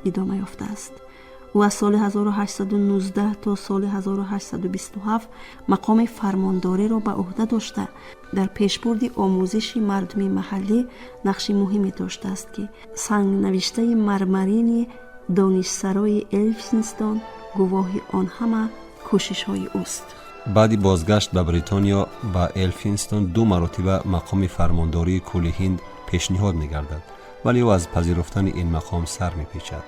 идома ёфтааст. Ӯ аз соли 1819 то соли 1827 мақоми фармондориро ба ӯҳда дошта, дар пешбурди омӯзиши мардуми маҳаллӣ нақши муҳиме доштааст, ки сангнавиштаи мармарини донишсарои Элфинстон гувоҳи он ҳама кӯшишҳои ӯст. Баъди бозгашт ба Бритониё ба Элфинстон ду маротиба мақоми фармондории кӯли Ҳинд пешниҳод мегардад, вале ӯ аз пазируфтани ин мақом сар мепечад.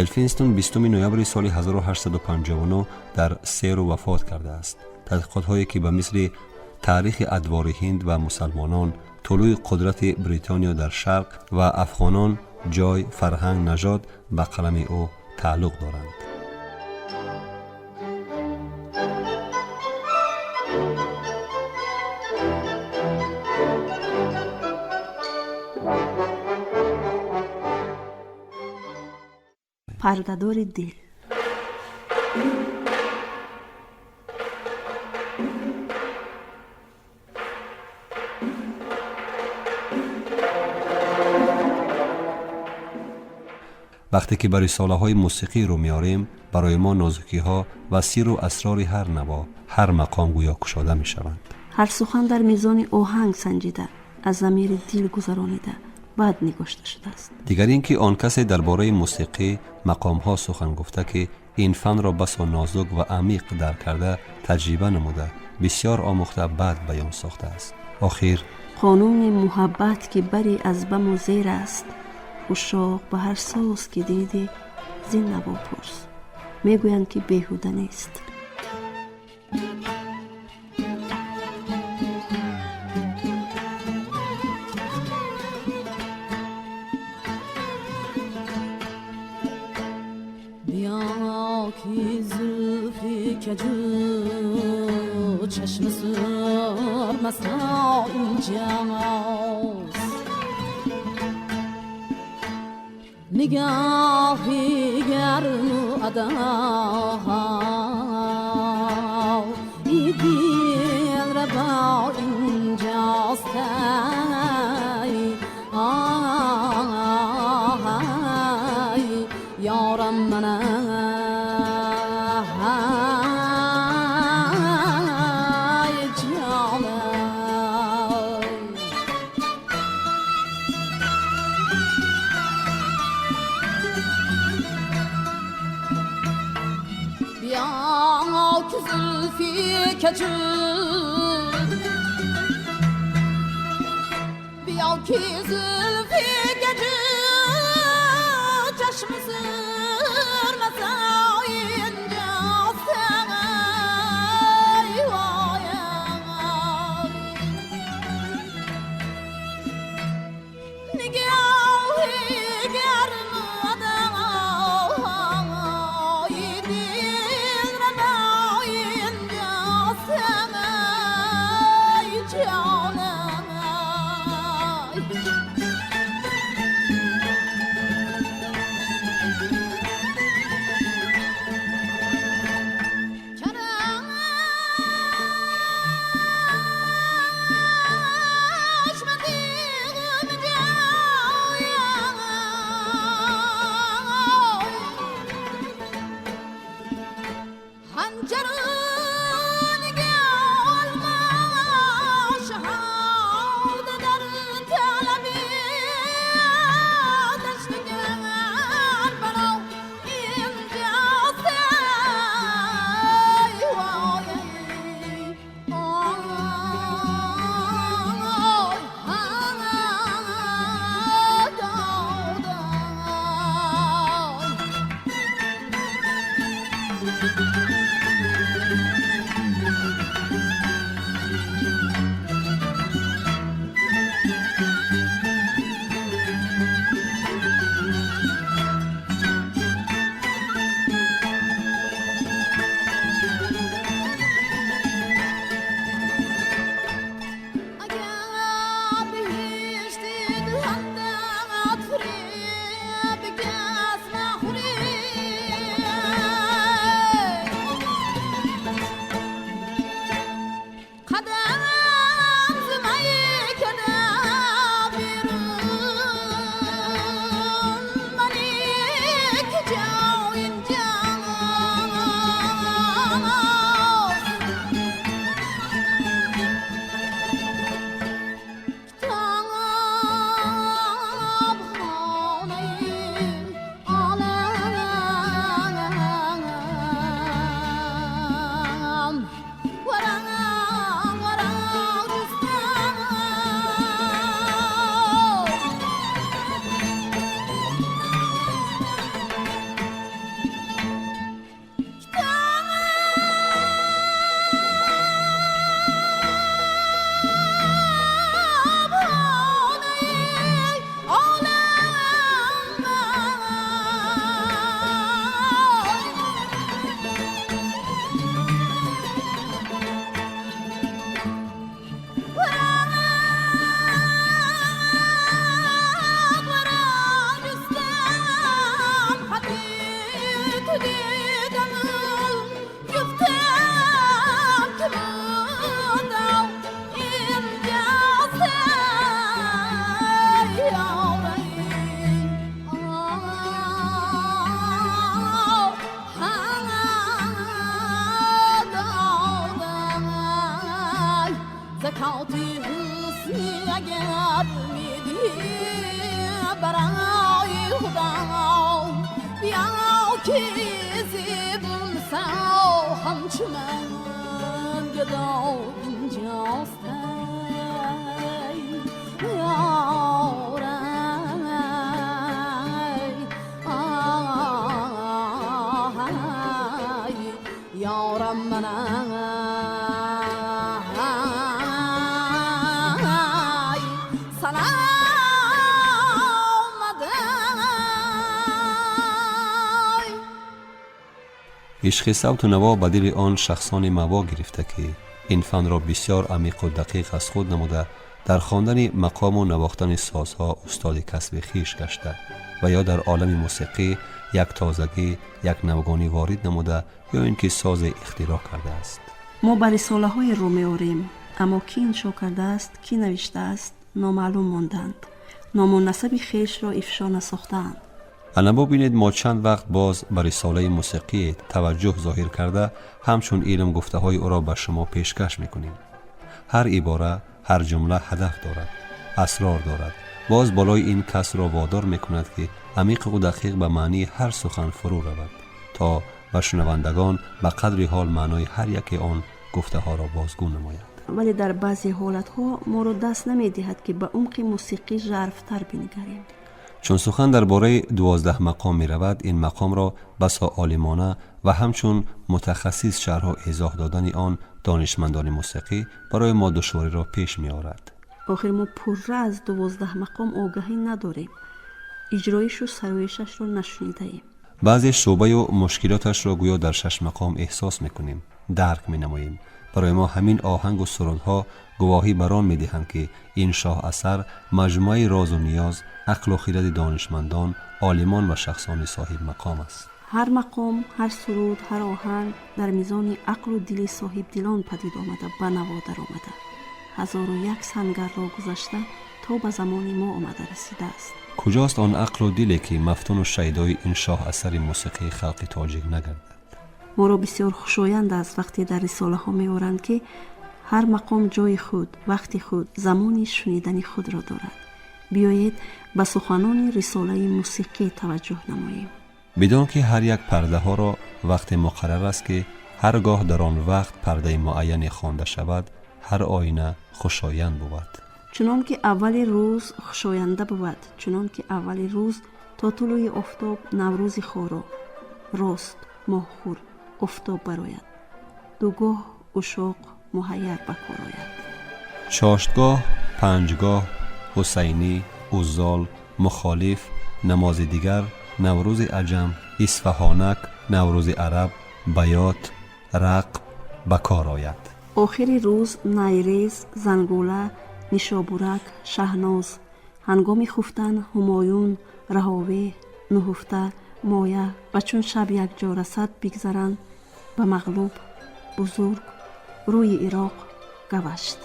Элфинстон 20 ноябри соли 1859 дар Серу вафот кардааст. Тадқиқотҳое, ки ба мисли таърихи адвори Ҳинд ва мусалмонон, тулӯи қудрати Бритониё дар Шарқ ва афғонон, ҷой, фарҳанг, нажод ба қалами ӯ тааллуқ доранд. Пардадори дил. Вақте ки ба рисолаҳои мусиқӣ рӯ меорем, барои мо нозукиҳо ва сирру асрори ҳар наво, ҳар мақом гӯё кушода мешаванд. Ҳар сухан дар мезони оҳанг санҷида, аз замири дил гузаронида, баъд нигошта шудааст. Дигар ин ки он касе дар бораи мусиқӣ, мақомҳо сухан гуфта, ки ин фанро басо нозук ва амиқ дарк карда, таҷриба намуда, бисёр омӯхта, баъд баён сохтааст. Охир қонуни муҳаббат, ки бари аз баму зер аст, ушшоқ ба ҳар соз ки дидӣ, зин наво пурс, мегӯянд, ки беҳуда нест. بیا که زلفی کجو چشم سرمه اینجاست، نگاهی گرم و ادا ای دل ربا اینجاست. ای آی یارم من ای جانم. بیا که زلفی کجو، بیا که زلفی کجو چشم سرمه اینجاست. ای وای نگاهی گرم ادای دل ربا اینجاست. ای جانم. دیدم گفتم که مادم اینجاست زکاتی حسنی اگر میدی برای خدا بیا که زیبون سا همچو من گدا اینجاست ای یارم آی یارم منم Ишқи савту наво ба дили он шахсони маво гирифта, ки ин фанро бисёр амиқу дақиқ аз худ намуда, дар хондани мақому навохтани созҳо устоди касби хиш гашта ва ё дар олами мусиқӣ як тозагӣ, як навгонӣ ворид намуда, ё ин ки созе ихтироъ кардааст. Мо ба рисолаҳое рӯ меорем, аммо кӣ иншо кардааст, кӣ навиштааст, номаълум монданд, ному насаби хешро ифшо насохтаанд. Ана бубинед, мо чанд вақт боз ба рисолаи мусиқӣ таваҷҷӯҳ зоҳир карда, ҳамчун илм гуфтаҳои ӯро ба шумо пешкаш мекунем. Ҳар ибора, ҳар ҷумла ҳадаф дорад, асрор дорад. Боз болои ин касро водор мекунад, ки амиқу дақиқ ба маънии ҳар сухан фурӯ равад, то ба шунавандагон ба қадри ҳол маънои ҳар яке он гуфтаҳоро бозгӯ намояд. Вале дар баъзе ҳолатҳо моро даст намедиҳад, ки ба умқи мусиқӣ жарфтар бинигарем. Чун сухан дар бораи 12 мақом меравад, ин мақомро басо олимона ва ҳамчун мутахассис шарҳу эзоҳ додани он донишмандони мусиқӣ барои мо душвориро пеш меорад. Охир мо пурра аз 12 мақом огаҳӣ надорем, иҷроишу сароишашро нашунидаем. Баъзе шӯъбаю мушкилоташро гӯё дар шаш мақом эҳсос мекунем, дарк менамоем. Барои мо ҳамин оҳангу сурудҳо гувоҳӣ бар он медиҳанд, ки ин шоҳасар маҷмӯаи розу ниёз, ақлу хиради донишмандон, олимон ва шахсони соҳибмақом аст. Ҳар мақом, ҳар суруд, ҳар оҳанг дар мизони ақлу дили соҳибдилон падид омада, ба наво даромада, 1001 сангарро гузашта, то ба замони мо омада расидааст. Куҷост он ақлу диле, ки мафтуну шайдои ин шоҳасари мусиқии халқи тоҷик нагардад? Моро бисёр хушоянд аст, вақте дар рисолаҳо меоранд, ки ҳар мақом ҷои худ, вақти худ, замони шунидани худро дорад. Биёед, ба суханони рисолаи мусиқӣ таваҷҷӯҳ намоем. Бидон, ки ҳар як пардаҳоро вақте муқаррар аст, ки ҳар гоҳ дар он вақт пардаи муайяне хонда шавад, ҳар оина хушоянд бувад. Чунон ки аввали рӯз хушоянда бувад, чунон ки аввали рӯз то тулӯи офтоб наврӯзи хоро рост моҳхӯр офтоб барояд, дугоҳ ушоқ муҳайяр ба кор ояд. Чоштгоҳ, панҷгоҳ, ҳусайнӣ, уззол, мухолиф, намози дигар, наврӯзи аҷам, исфаҳонак, наврӯзи араб, баёт, рақб ба кор ояд. Охири рӯз найрез, зангула, нишобурак, шаҳноз, ҳангоми хуфтан ҳумоюн, раҳовӣ, нуҳуфта, моя ва чун шаб якҷо расад, бигзаранд ба мағлуб, бузург, рӯи ироқ, гавашт.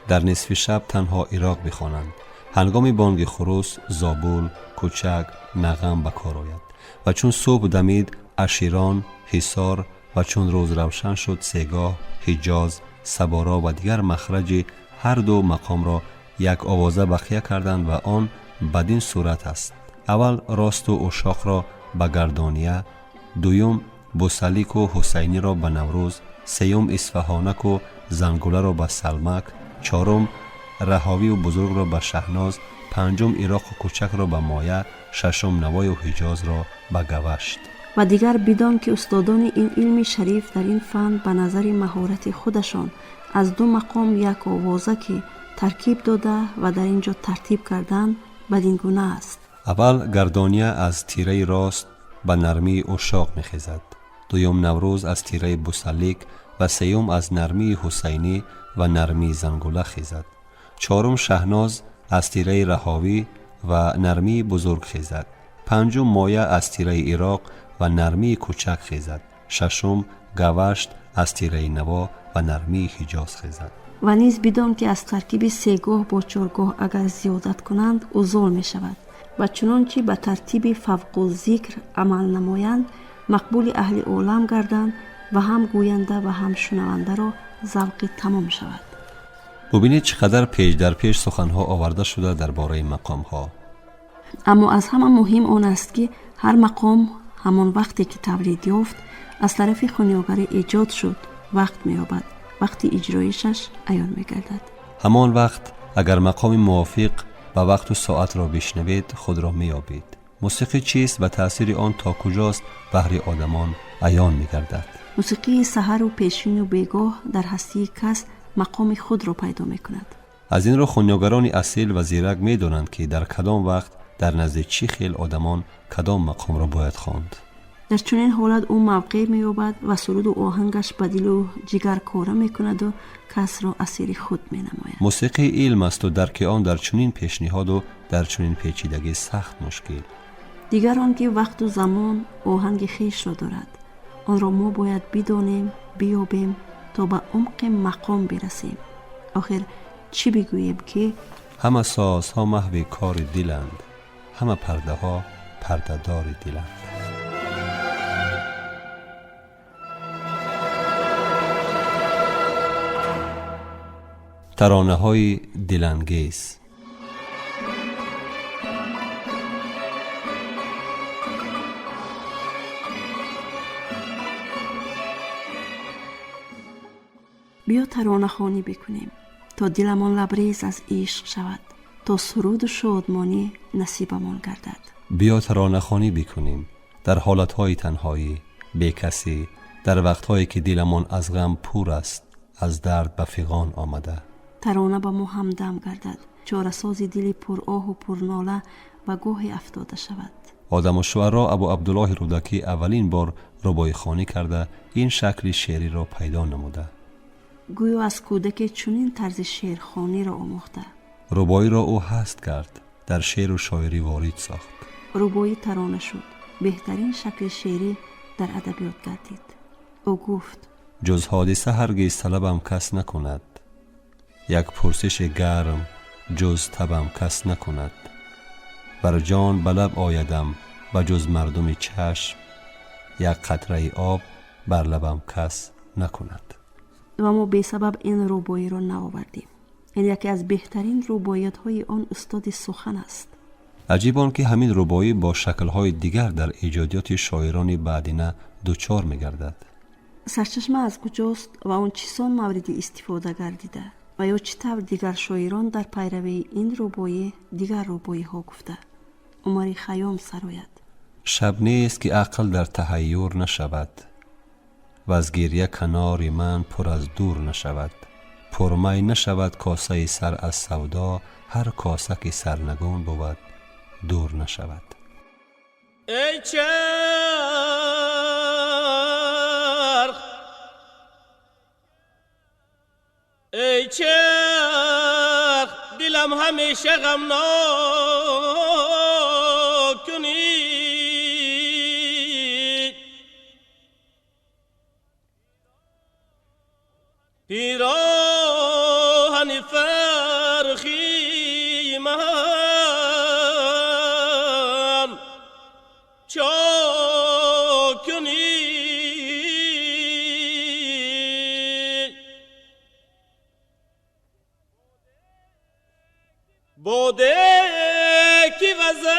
Дар нисфи шаб танҳо ироқ бихонанд. Ҳангоми бонги хурус зобул, кӯчак, нағам ба кор ояд ва чун субҳ дамид, аширон, ҳисор ва чун рӯз равшан шуд, сегоҳ, ҳиҷоз, саборо ва дигар махраҷи ҳар ду мақомро як овоза бақия карданд ва он бадин сурат аст: аввал росту ушоқро ба гардония, дуюм бусалику ҳусайниро ба наврӯз, сеюм исфаҳонаку зангуларо ба салмак, чорум раҳовию бузургро ба шаҳноз, панҷум ироқу кӯчакро ба моя, шашум навою ҳиҷозро ба гавашт. Ва дигар бидон, ки устодони ин илми шариф дар ин фан ба назари маҳорати худашон аз ду мақом як овоза ки таркиб дода ва дар ин ҷо тартиб кардан бадин гуна аст. Аввал гардония аз тираи рост ба нармии ушоқ мехезад, дуюм наврӯз аз тираи бусалик ва сеюм аз нармии ҳусайнӣ ва нармии зангула хезад, чорум шаҳноз аз тираи раҳовӣ ва нармии бузург хезад, панҷум моя аз тираи ироқ ва нармии кӯчак хезад. Шашум, гавашт аз тираи наво ва нармии ҳиҷоз хезад. Ва низ бидон, ки аз таркиби сегоҳ бо чоргоҳ агар зиёдат кунанд, узол мешавад ва чунончи ба тартиби фавқуззикр амал намоянд, мақбули аҳли олам гарданд ва ҳам гӯянда ва ҳам шунавандаро завқи тамом шавад. Бубинед, чӣ қадар печ дар пеш суханҳо оварда шуда дар бораи мақомҳо. Аммо аз ҳама муҳим он аст, ки ҳар мақом ҳамон вақте ки тавлид ёфт, аз тарафи хунёгарӣ эҷод шуд, вақт меёбад, вақти иҷроишаш аён мегардад. Ҳамон вақт агар мақоми мувофиқ ба вақту соатро бишнавед, худро меёбед. Мусиқӣ чист ва таъсири он то куҷост, баҳри одамон аён мегардад. Мусиқии саҳару пешину бегоҳ дар ҳастии кас мақоми худро пайдо мекунад. Аз ин рӯ хунёгарони асил ва зирак медонанд, ки дар кадом вақт дар назди чӣ хел одамон кадом мақомро бояд хонд. Дар чунин ҳолат ӯ мавқеъ меёбад ва суруду оҳангаш ба дилу ҷигар кора мекунаду касро асири худ менамояд. Мусиқӣ илм асту дарки он дар чунин пешниҳоду дар чунин печидагӣ сахт мушкил. Дигар он ки вақту замон оҳанги хешро дорад, онро мо бояд бидонем, биёбем, то ба умқи мақом бирасем. Охир чӣ бигӯем, ки ҳама созҳо маҳви кори диланд, ҳама пардаҳо пардадори диланд. Таронаҳои дилангез. Биё таронахонӣ бикунем, то диламон лабрез аз ишқ шавад, то суруду шодмонӣ насибамон гардад. Биё таронахонӣ бикунем дар ҳолатҳои танҳоӣ, бекасӣ, дар вақтҳое ки диламон аз ғам пур аст, аз дард ба фиғон омада. Тарона ба мо ҳамдам гардад, чорасози дили пуроҳу пурнола ба гоҳе афтода шавад. Одаму шуаро Абу Абдуллоҳи Рӯдакӣ аввалин бор рубоихонӣ карда, ин шакли шеъриро пайдо намуда. Гӯё аз кӯдаке чунин тарзи шеърхониро омӯхта. Рубоиро ӯ ҳаст кард, дар шеъру шоирӣ ворид сохт. Рубоӣ тарона шуд, беҳтарин шакли шеърӣ дар адабиёт гардид. Ӯ гуфт: Ҷуз ҳодиса ҳаргиз талабам кас накунад, як пурсиши гарм ҷуз табам кас накунад. Бар ҷон ба лаб оядам ба ҷуз мардуми чашм, як қатраи об бар лабам кас накунад. Ва мо бесабаб ин рубоиро наовардем. Ин яке аз беҳтарин рубоиятҳои он устоди сухан аст. Аҷиб он ки ҳамин рубоӣ бо шаклҳои дигар дар эҷодиёти шоирони баъдина дучор мегардад. Сарчашма аз куҷост ва он чӣ сон мавриди истифода гардида ва ё чӣ тавр дигар шоирон дар пайравии ин рубоӣ дигар рубоиҳо гуфта? Умари Хайём сарояд: Шаб нест, ки ақл дар таҳайюр нашавад, ваз гирья канори ман пур аз дур нашавад. Пурмай нашавад косаи сар аз савдо, ҳар коса ки сарнагун бувад, дур нашавад. Эй чарх, эй чарх, дилам ҳамеша ғамнок кунӣ. Пироҳани фархи ман чок кунӣ. Боде ки вазад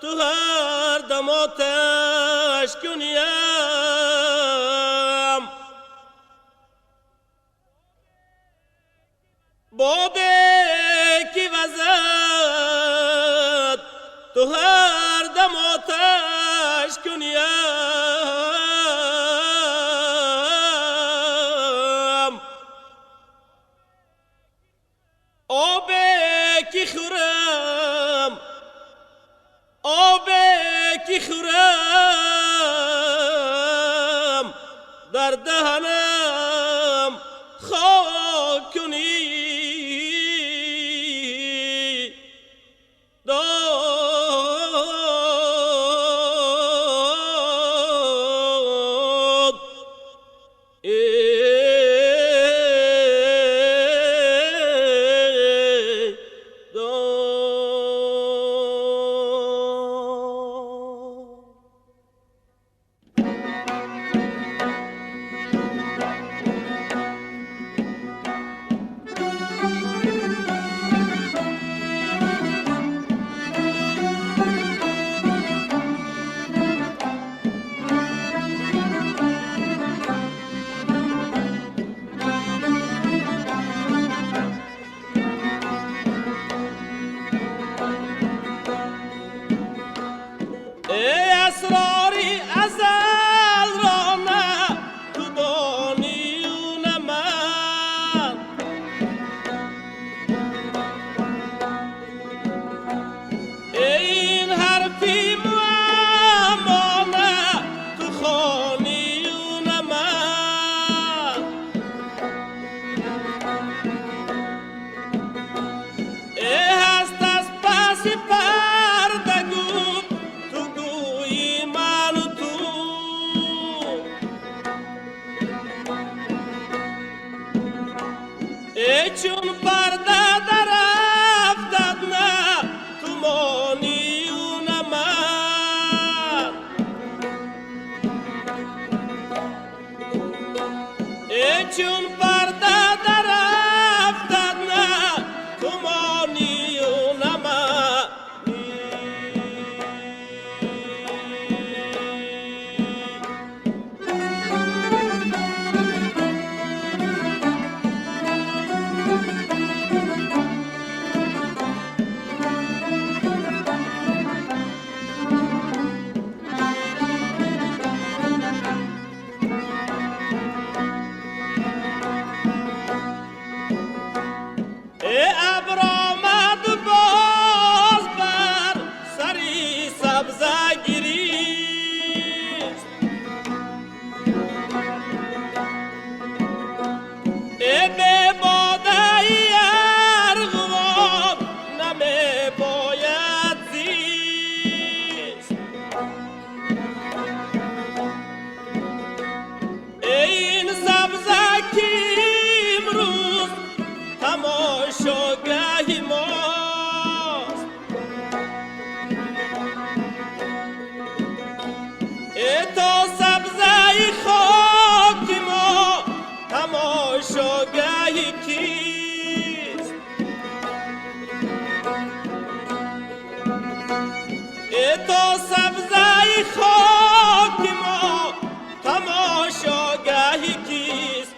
ту ҳар дам оташ куниям, боде ки вазад ту ҳар дам оташ куниям. Обе ки хӯрам, обе ки хӯрам, дар даҳанам хок кунӣ. Чун парда дарафтад, на ту монию на ман. Чун парда дарафтад, на ту монию на ман. ابر آمد باز بر سری سبزه گریست، ای به باده ارغوان نمی باید زیست. این سبزه که امروز تماشاگه ماست، ای تا سبزه خاک ما تماشاگه کیست؟ ای تا سبزه خاک ما تماشاگه کیست؟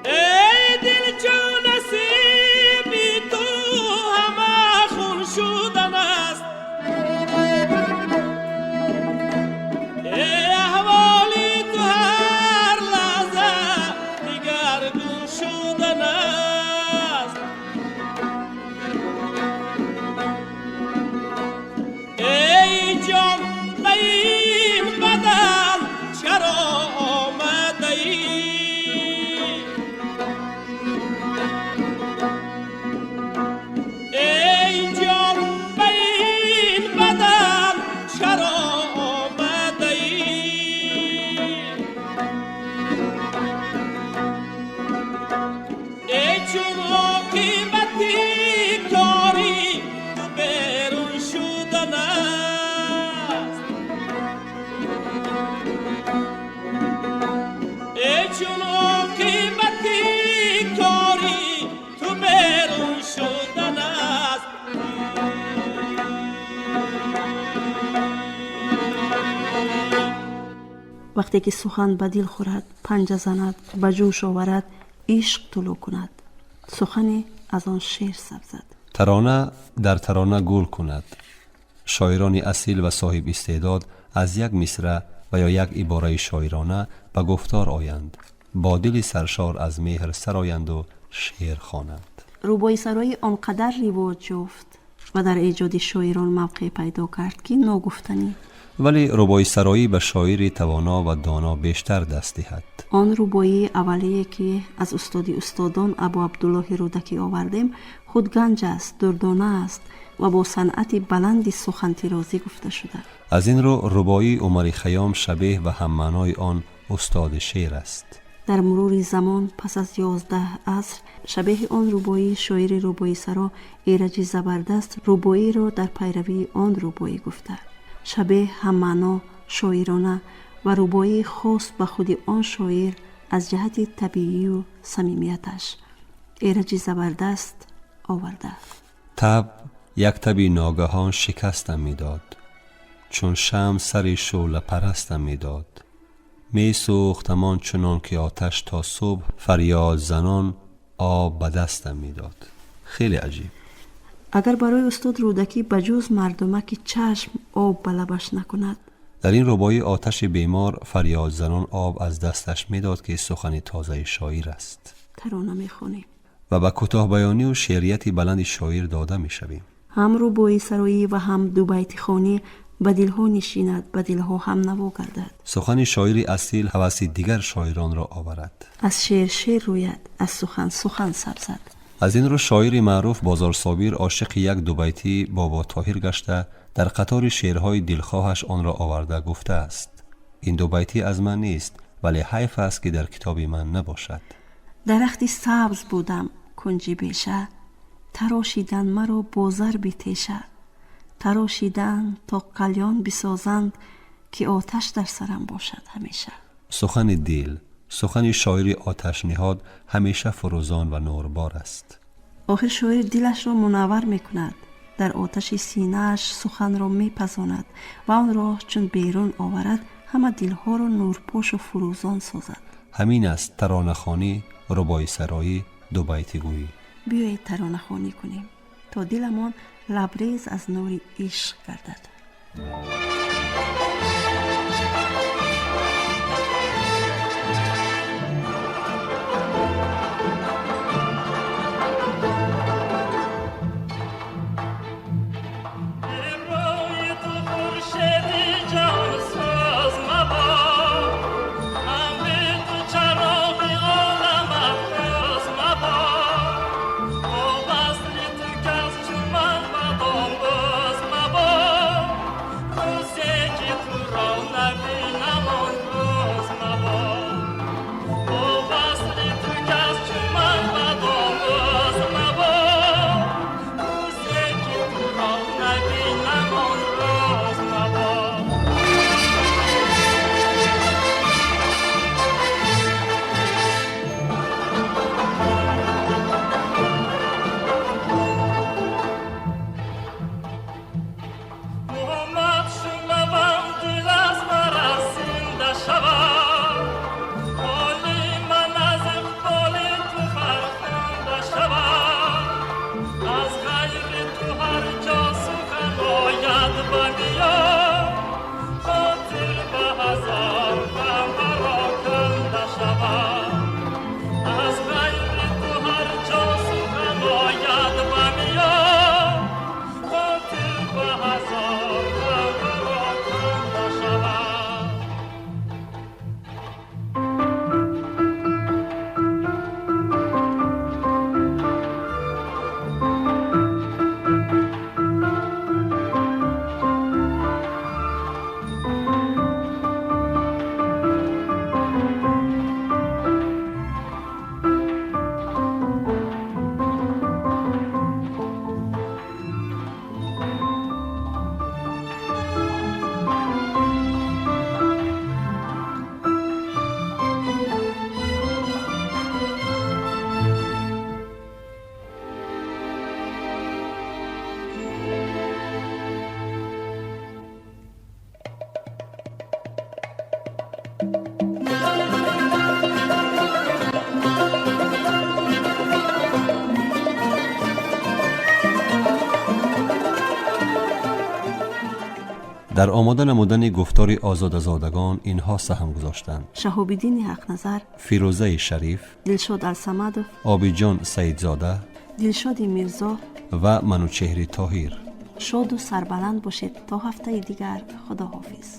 ای دل چون نصیبی تو همه خون شدن است، ای احوالی تو هر لحظه دگرگون شدن است. ای جان به این بدن چرا آمده ای؟ ای جان به این بدن چرا آمده ای؟ ای چون عاقبت کاری تو بیرون شدن است، ای چون عاقبت کاری تو بیرون شدن است. Вақте ки сухан ба дил хӯрад, панҷа занад, ба ҷӯш оварад, ишқ тулӯъ кунад, сухане аз он шер сабзад. Тарона дар тарона гул кунад. Шоирони асил ва соҳиб истеъдод аз як мисра ва ё як ибораи шоирона ба гуфтор оянд, бо дили саршор аз меҳр сароянду шеър хонанд. Рубоисароӣ он қадар ривоҷ ёфт ва дар эҷоди шоирон мавқеъ пайдо кард, ки ногуфтанӣ. Вале рубоисароӣ ба шоири тавоно ва доно бештар даст диҳад. Он рубоии аввалие, ки аз устоди устодон Абу Абдуллоҳи Рӯдакӣ овардем, худ ганҷ аст, дурдона аст ва бо санъати баланди сухантирозӣ гуфта шуда. Аз ин рӯ рубоии Умари Хайём шабеҳ ва ҳаммаънои он устоди шеър аст. Дар мурури замон, пас аз 11 аср, шабеҳи он рубоии шоири рубоисаро Эраҷи Забардаст рубоиро дар пайравии он рубоӣ гуфта, шабеҳ, ҳаммаъно, шоирона ва рубоии хос ба худи он шоир аз ҷиҳати табиию самимияташ Эраҷи Забардаст оварда. Таб як таби ногаҳон шикастам медод, чун шамъ сари шӯълапарастам медод. Месӯхтам он чунон ки оташ, то субҳ фарёдзанон об ба дастам медод. Хеле аҷиб. Агар барои устод Рӯдакӣ ба ҷуз мардумаки чашм об ба лабаш накунад. Дар ин рубоӣ оташи бемор фарёдзанон об аз дасташ медод, ки сухани тозаи шоир аст. Тарона мехонем ва ба кӯтоҳбаёнию шеърияти баланди шоир дода мешавем. Ҳам рубоисароӣ ва ҳам дубайтихонӣ ба дилҳо нишинад, ба дилҳо ҳамнаво гардад. Сухани шоири асил ҳаваси дигар шоиронро оварад. Аз шеър шеър рӯяд, аз сухан сухан сабзад. Аз ин рӯ шоири маъруф Бозорсобир ошиқи як дубайтии Бобо Тоҳир гашта, дар қатори шеърҳои дилхоҳаш онро оварда гуфтааст: ин дубайтӣ аз ман нест, вале ҳайф аст, ки дар китоби ман набошад. Дарахти сабз будам кунҷи беша, тарошидан маро бо зарби теша, тарошидан то қалён бисозанд, ки оташ дар сарам бошад ҳамеша. Сухани дил, сухани шоири оташниҳод ҳамеша фурӯзон ва нурбор аст. Охир шоир дилашро мунаввар мекунад, дар оташи синааш суханро мепазонад ва онро чун берун оварад, ҳама дилҳоро нурпошу фурӯзон созад. Ҳамин аст таронахонӣ, рубоисароӣ, дубайтигӯӣ. Биёед таронахонӣ кунем, то диламон лабрез аз нури ишқ гардад. Дар омода намудани гуфтори озодазодагон инҳо саҳм гузоштанд: Шаҳобиддини Ҳақназар, Фирӯзаи Шариф, Дилшод Алсамадов, Обиҷон Саидзода, Дилшоди Мирзо ва Манучеҳри Тоҳир. Шоду сарбаланд бошед. То ҳафтаи дигар, худоҳофиз.